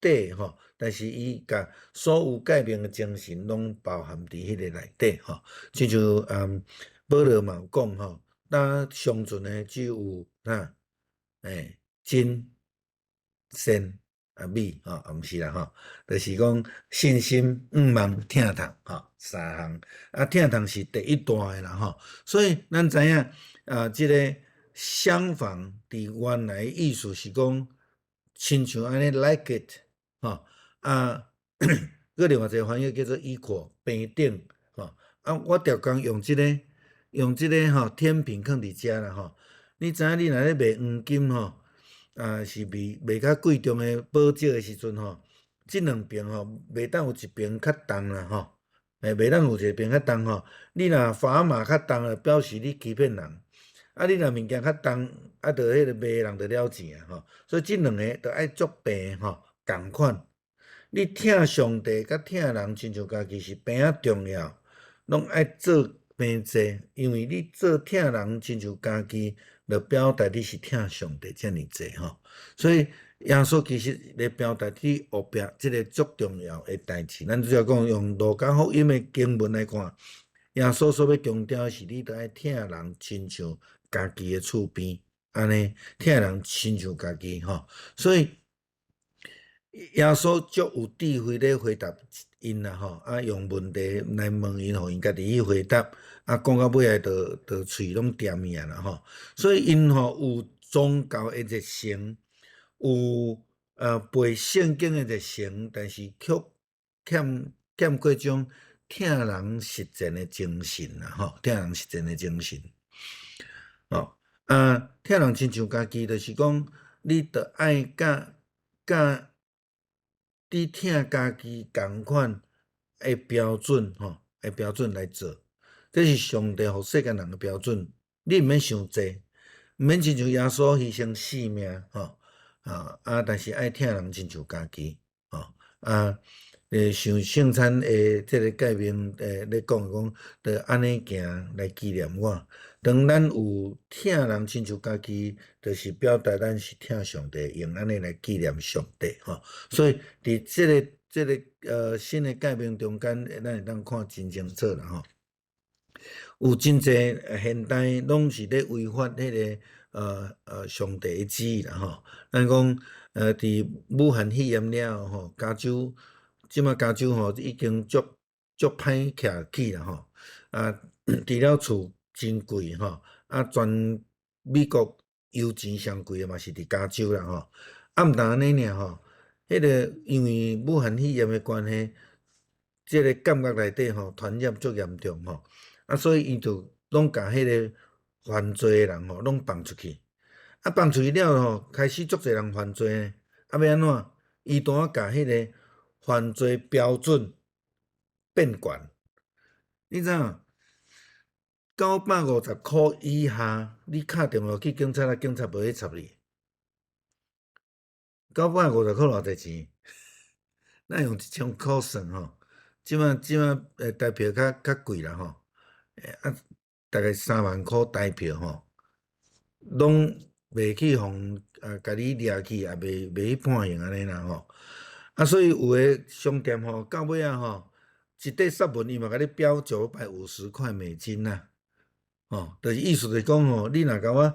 短吼，但是伊共所有誡命的精神攏包含佇彼个內底吼。親像保羅嘛有講吼，當尚存的只有啥？真、善啊美吼，啊毋是啦吼，就是講信心、向望、疼痛吼三項。啊，疼痛是第一大的啦吼。所以咱知影啊，這个相仿佇原來意思是講，親像按呢 like it 吼啊，閣另外一个翻譯叫做 equal 平等吼。啊，我逐工用這个用這个吼天平囥佇遮啦吼。你知影你若咧賣黃金吼，啊是賣賣較貴重的寶石的時陣吼，這兩邊吼袂當有一邊較重啦吼，袂當有一邊較重吼。你若砝碼較重，就表示你欺騙人。啊，你若物件較重，啊，就彼个賣的人就了錢啊吼。所以這兩个都愛足平吼，仝款。你疼上帝佮疼人親像家己是平仔重要，攏愛做平濟，因為你做疼人親像家己，就表達你是疼上帝遮爾濟吼。所以耶穌其實咧表達佇後壁這个足重要的代誌。咱主要講用路加福音的經文來看，耶穌所欲強調的是，你著愛疼人親像家己的厝邊，按呢疼人親像家己吼。所以耶穌足有智慧咧回答𪜶啦吼，啊用問題來問𪜶，予𪜶家己去回答，啊講到尾仔就就喙攏恬去啊啦吼。所以𪜶吼有宗教的熱誠，有背聖經的熱誠，但是卻欠欠過種疼人實踐的精神啦吼，疼人實踐的精神。吼啊，疼人親像家己，就是講你著愛佮佮你疼家己仝款的標準吼，的標準來做，這是上帝予世間人的標準。你毋免傷濟，毋免親像耶穌犧牲性命吼啊啊！但是愛疼人親像家己吼啊。像聖餐的這个誡命咧講講，著按呢行來紀念我。當咱有疼人親像家己，就是表達咱是疼上帝，用按呢來紀念上帝吼。所以佇這个這个新的誡命中間，咱會當看真清楚啦吼。有真濟現代攏是咧違反彼个上帝的旨意啦吼。咱講佇武漢肺炎了後吼，加州這馬加州吼已經足足歹徛起啦吼。啊，除了厝真貴吼，啊，全美國油錢上貴的嘛是佇加州啦吼。啊，毋但按呢爾吼，彼個因為武漢肺炎的關係，這個監獄內底吼傳染足嚴重吼，啊，所以伊就攏共彼個犯罪的人吼攏放出去。啊，放出去了吼，開始足濟人犯罪呢。啊，欲按怎？伊拄仔共彼個犯罪標準變懸。你知影？950箍以下，你敲電話去警察，警察無去插你。950箍偌濟錢？咱用1000箍算吼，這擺台票較貴啦吼，啊，大概3萬箍台票吼，攏袂去予啊，共你掠去，也袂去判刑按呢啦吼。啊，所以有的商店吼，到尾仔吼，一塊雪文伊嘛共你標950塊美金啦，吼，就是意思就是講吼，你若共我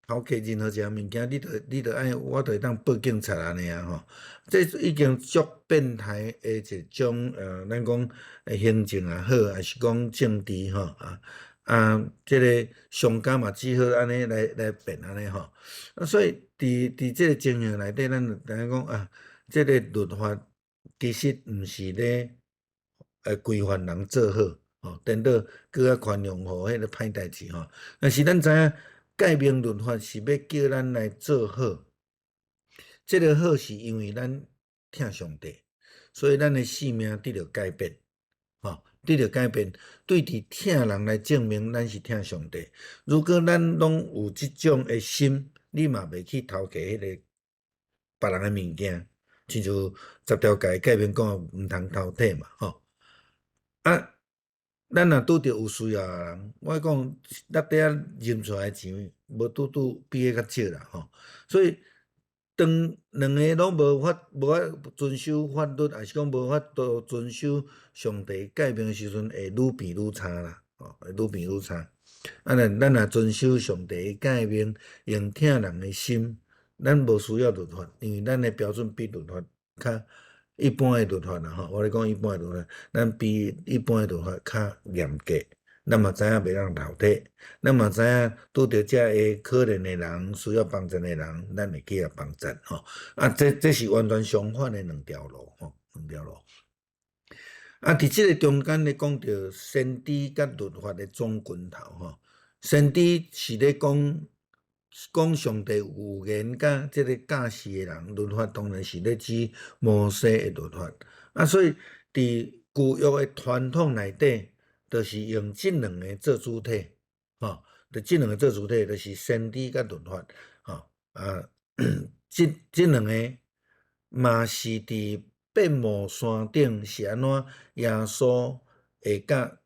偷摕任何一項物件，你著愛，我著會當報警察按呢啊吼。這已經足變態的一種咱講行政也好，抑是講政治吼啊啊，這个商家嘛只好按呢來變按呢吼。啊，所以佇這个情形內底，咱就知影講啊，這个律法其實毋是咧規範人做好，吼，顛倒閣較寬容予彼个歹代誌吼。但是咱知影，誡命律法是欲叫咱來做好，這个好是因為咱疼上帝，所以咱的性命得著改變，吼，得著改變，對佇疼人來證明咱是疼上帝。如果咱攏有這種的心，你嘛袂去偷摕彼个別人的物件，親像十條誡誡命講毋通偷提嘛，吼。啊，咱若拄著有需要的人，我講落袋仔認出來錢，無拄拄比彼較少啦，吼。所以當兩个攏無法遵守法律，抑是講無法度遵守上帝誡命的時陣，會愈變愈差啦，吼，會愈變愈差。啊，若咱若遵守上帝的誡命，用疼人的心，咱無需要律法，因為咱的標準比律法較一般的律法啦，吼，我咧講一般的律法，咱比一般的律法較嚴格。咱嘛知影袂當偷提，咱嘛知影拄著遮个可憐的人，需要幫助的人，咱會去共幫助吼。啊，這是完全相反的兩條路吼，兩條路。啊，佇這个中間咧講著先知佮律法的總拳頭吼，先知是咧講講上帝預言佮這个教示的人，律法當然是咧指摩西的律法。啊，所以佇舊約的傳統內底，就是用這兩个做主體，吼，就這兩个做主體，就是先知佮律法，吼，啊，這兩个嘛是佇變魔山頂是按怎耶穌會佮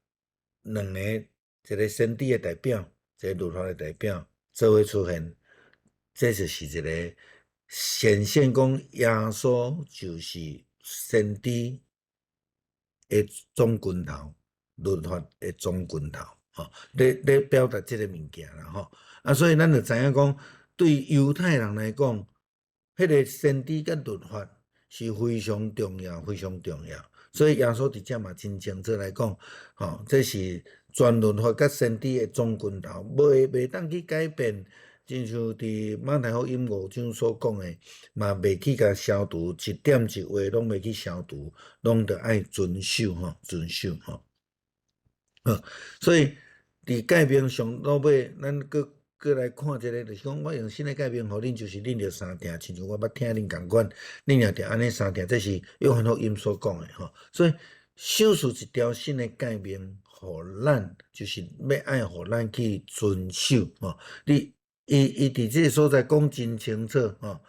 兩个，一个先知的代表，一个律法的代表做伙出現，這就是一个顯現講耶穌就是先知的總拳頭，律法的總拳頭，吼，咧表達這个物件啦，吼。啊，所以咱就知影講，對猶太人來講，彼个先知佮律法是非常重要，非常重要。所以耶穌佇遮嘛真清楚來講，吼，這是全律法佮先知的總拳頭，袂當去改變。親像佇馬太福音五章所講的，嘛袂去共消除，一點一畫攏袂去消除，攏著愛遵守吼，遵守吼。好，所以佇誡命上落尾，咱閣閣來看一个，就是講我用新的誡命予恁，就是恁著相疼，親像我捌疼恁仝款，恁也著按呢相疼。這是約翰福音所講的吼。所以賞賜一條新的誡命予咱，就是欲愛予咱去遵守吼。你伊佇這个所在講真清楚吼，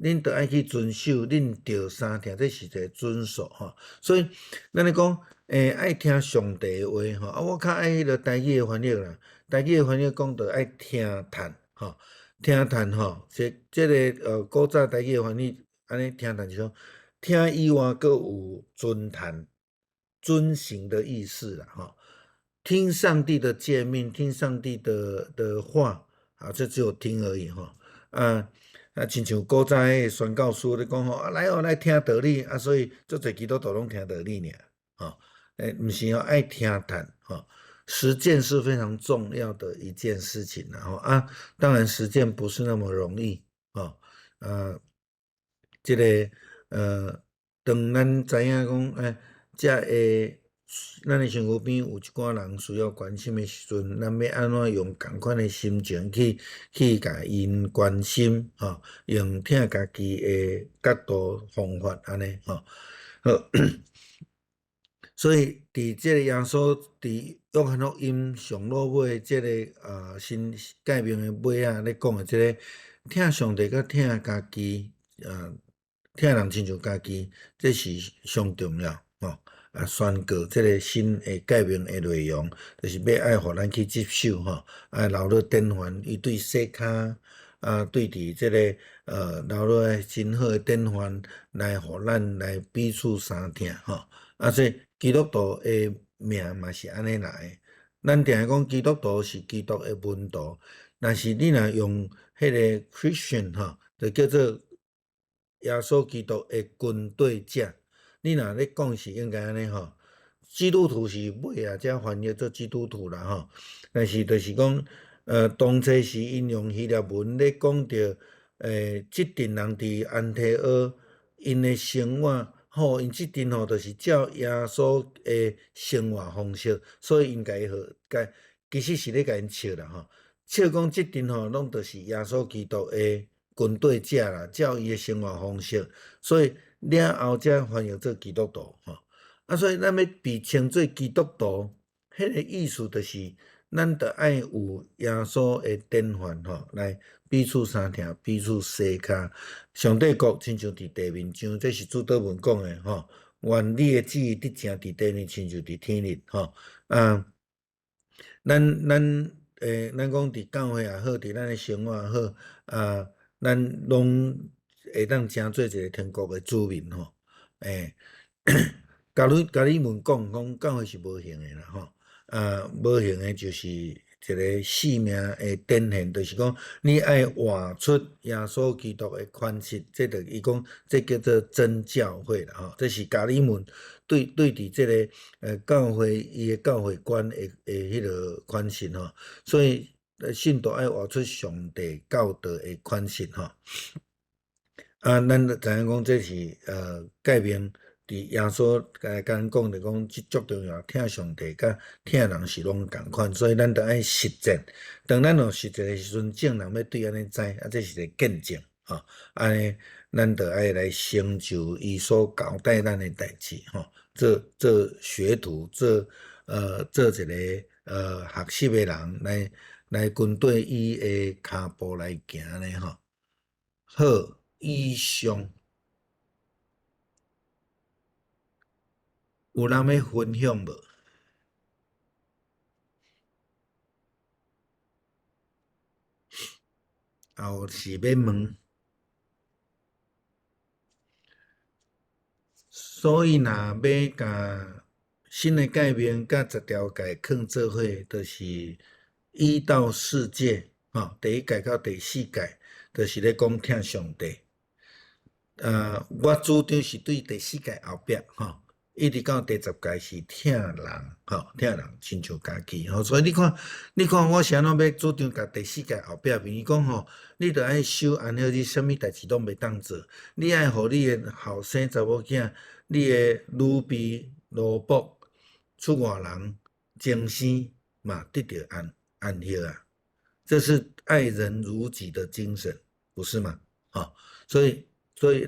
恁著愛去遵守，恁著相疼，這是一个遵守吼。所以咱咧講，愛聽上帝的話吼。啊，我較愛彼个台語的翻譯啦，台語的翻譯講著愛聽嘆吼，聽嘆吼，這個古早台語的翻譯按呢聽嘆就是講，聽以外，閣有遵嘆、遵行的意思啦吼。聽上帝的誡命，聽上帝的話。啊，這只有聽而已吼。啊啊，親像古早彼个宣教師咧講吼，啊來哦來聽道理，啊所以足濟基督徒攏聽道理爾，吼。毋是哦，愛聽嘆吼。實踐是非常重要的一件事情，然後啊，當然實踐不是那麼容易，吼，啊，這个當咱知影講，欸，這个咱的身軀邊有一寡人需要關心的時陣，咱欲按怎用仝款的心情去共𪜶關心，吼，用疼家己的角度方法按呢，吼，好。所以，佇這个耶穌佇約翰福音上落尾這个新誡命的尾仔咧講的這个疼上帝佮疼家己，疼人親像家己，這是上重要，吼。啊，宣告這个新的誡命的內容，就是欲愛予咱去執守，吼，啊，留落典範，伊對洗跤，啊，對佇這个留落來真好的典範，來予咱來彼此相疼，吼。啊，所以基督徒的名嘛是按呢來的。咱定定講基督徒是基督的門徒，但是你若用彼个 Christian 吼，就叫做耶穌基督的跟綴者。你若咧講是應該按呢吼，基督徒是尾仔才翻譯做基督徒啦吼。但是就是講，當初是𪜶用希臘文咧講著，這陣人佇安提阿𪜶的生活。吼，𪜶這陣吼，就是照耶穌的生活方式，所以𪜶共伊號，共其實是咧共𪜶笑啦吼，笑講這陣吼，攏就是耶穌基督的跟綴者啦，照伊的生活方式，所以了後才翻譯做基督徒吼。啊，所以咱欲被稱做基督徒，彼个意思就是，咱著愛有耶穌的典範吼，來彼此相疼，彼此相跤。上帝國親像佇地面上，這是主禱文講的吼。願你的旨意得成佇地面，親像佇天裡吼。啊，咱講佇教會也好，佇咱的生活也好，啊，咱攏會當成做一个天國的子民吼。欸，加爾文講講教會是無形的啦吼。啊，無形的就是一个生命的展現，就是講你愛活出耶穌基督的款式，這就伊講這叫做真教會啦吼。這是加爾文對佇這个教會伊的教會觀的彼个款式吼。所以信徒愛活出上帝教導的款式吼。啊，咱就知影講這是誡命。佇耶穌共咱講著講，這足重要，疼上帝佮疼人是攏仝款，所以咱著愛實踐。當咱有實踐的時陣，眾人欲對按呢知，啊，這是一个見證，吼。按呢，咱著愛來成就伊所交代咱的代誌，吼。做學徒，做一个學習的人，來跟綴伊的跤步來行呢，吼。好，以上。有人欲分享無？啊，有是欲問？所以，若欲共新的誡命佮十條誡囥做伙，就是一到四誡，吼，第一誡到第四誡，就是咧講疼上帝。我主張是對第四誡後壁，吼。一直到第十誡是疼人，吼，疼人親像家己，吼，所以你看，你看我是按怎欲主張共第四誡後壁面，伊講吼，你著愛守安息日，啥物代誌攏袂當做，你愛予你的後生查某囝、你的女婢、奴僕、出外人、終生嘛得著安息啊，這是愛人如己的精神，不是嗎？吼，所以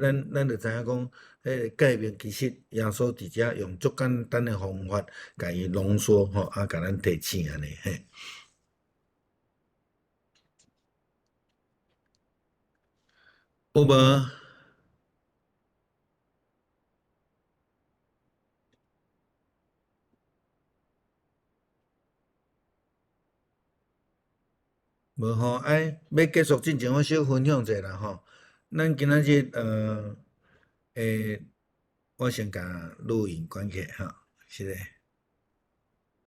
咱就知影講，彼个誡命其實耶穌佇遮用足簡單的方法，共伊濃縮吼，啊，共咱提醒按呢嘿。有無？無吼，哎，欲結束進前，我小分享一下啦吼。咱今仔日欸，我先共錄音關起來吼，是咧。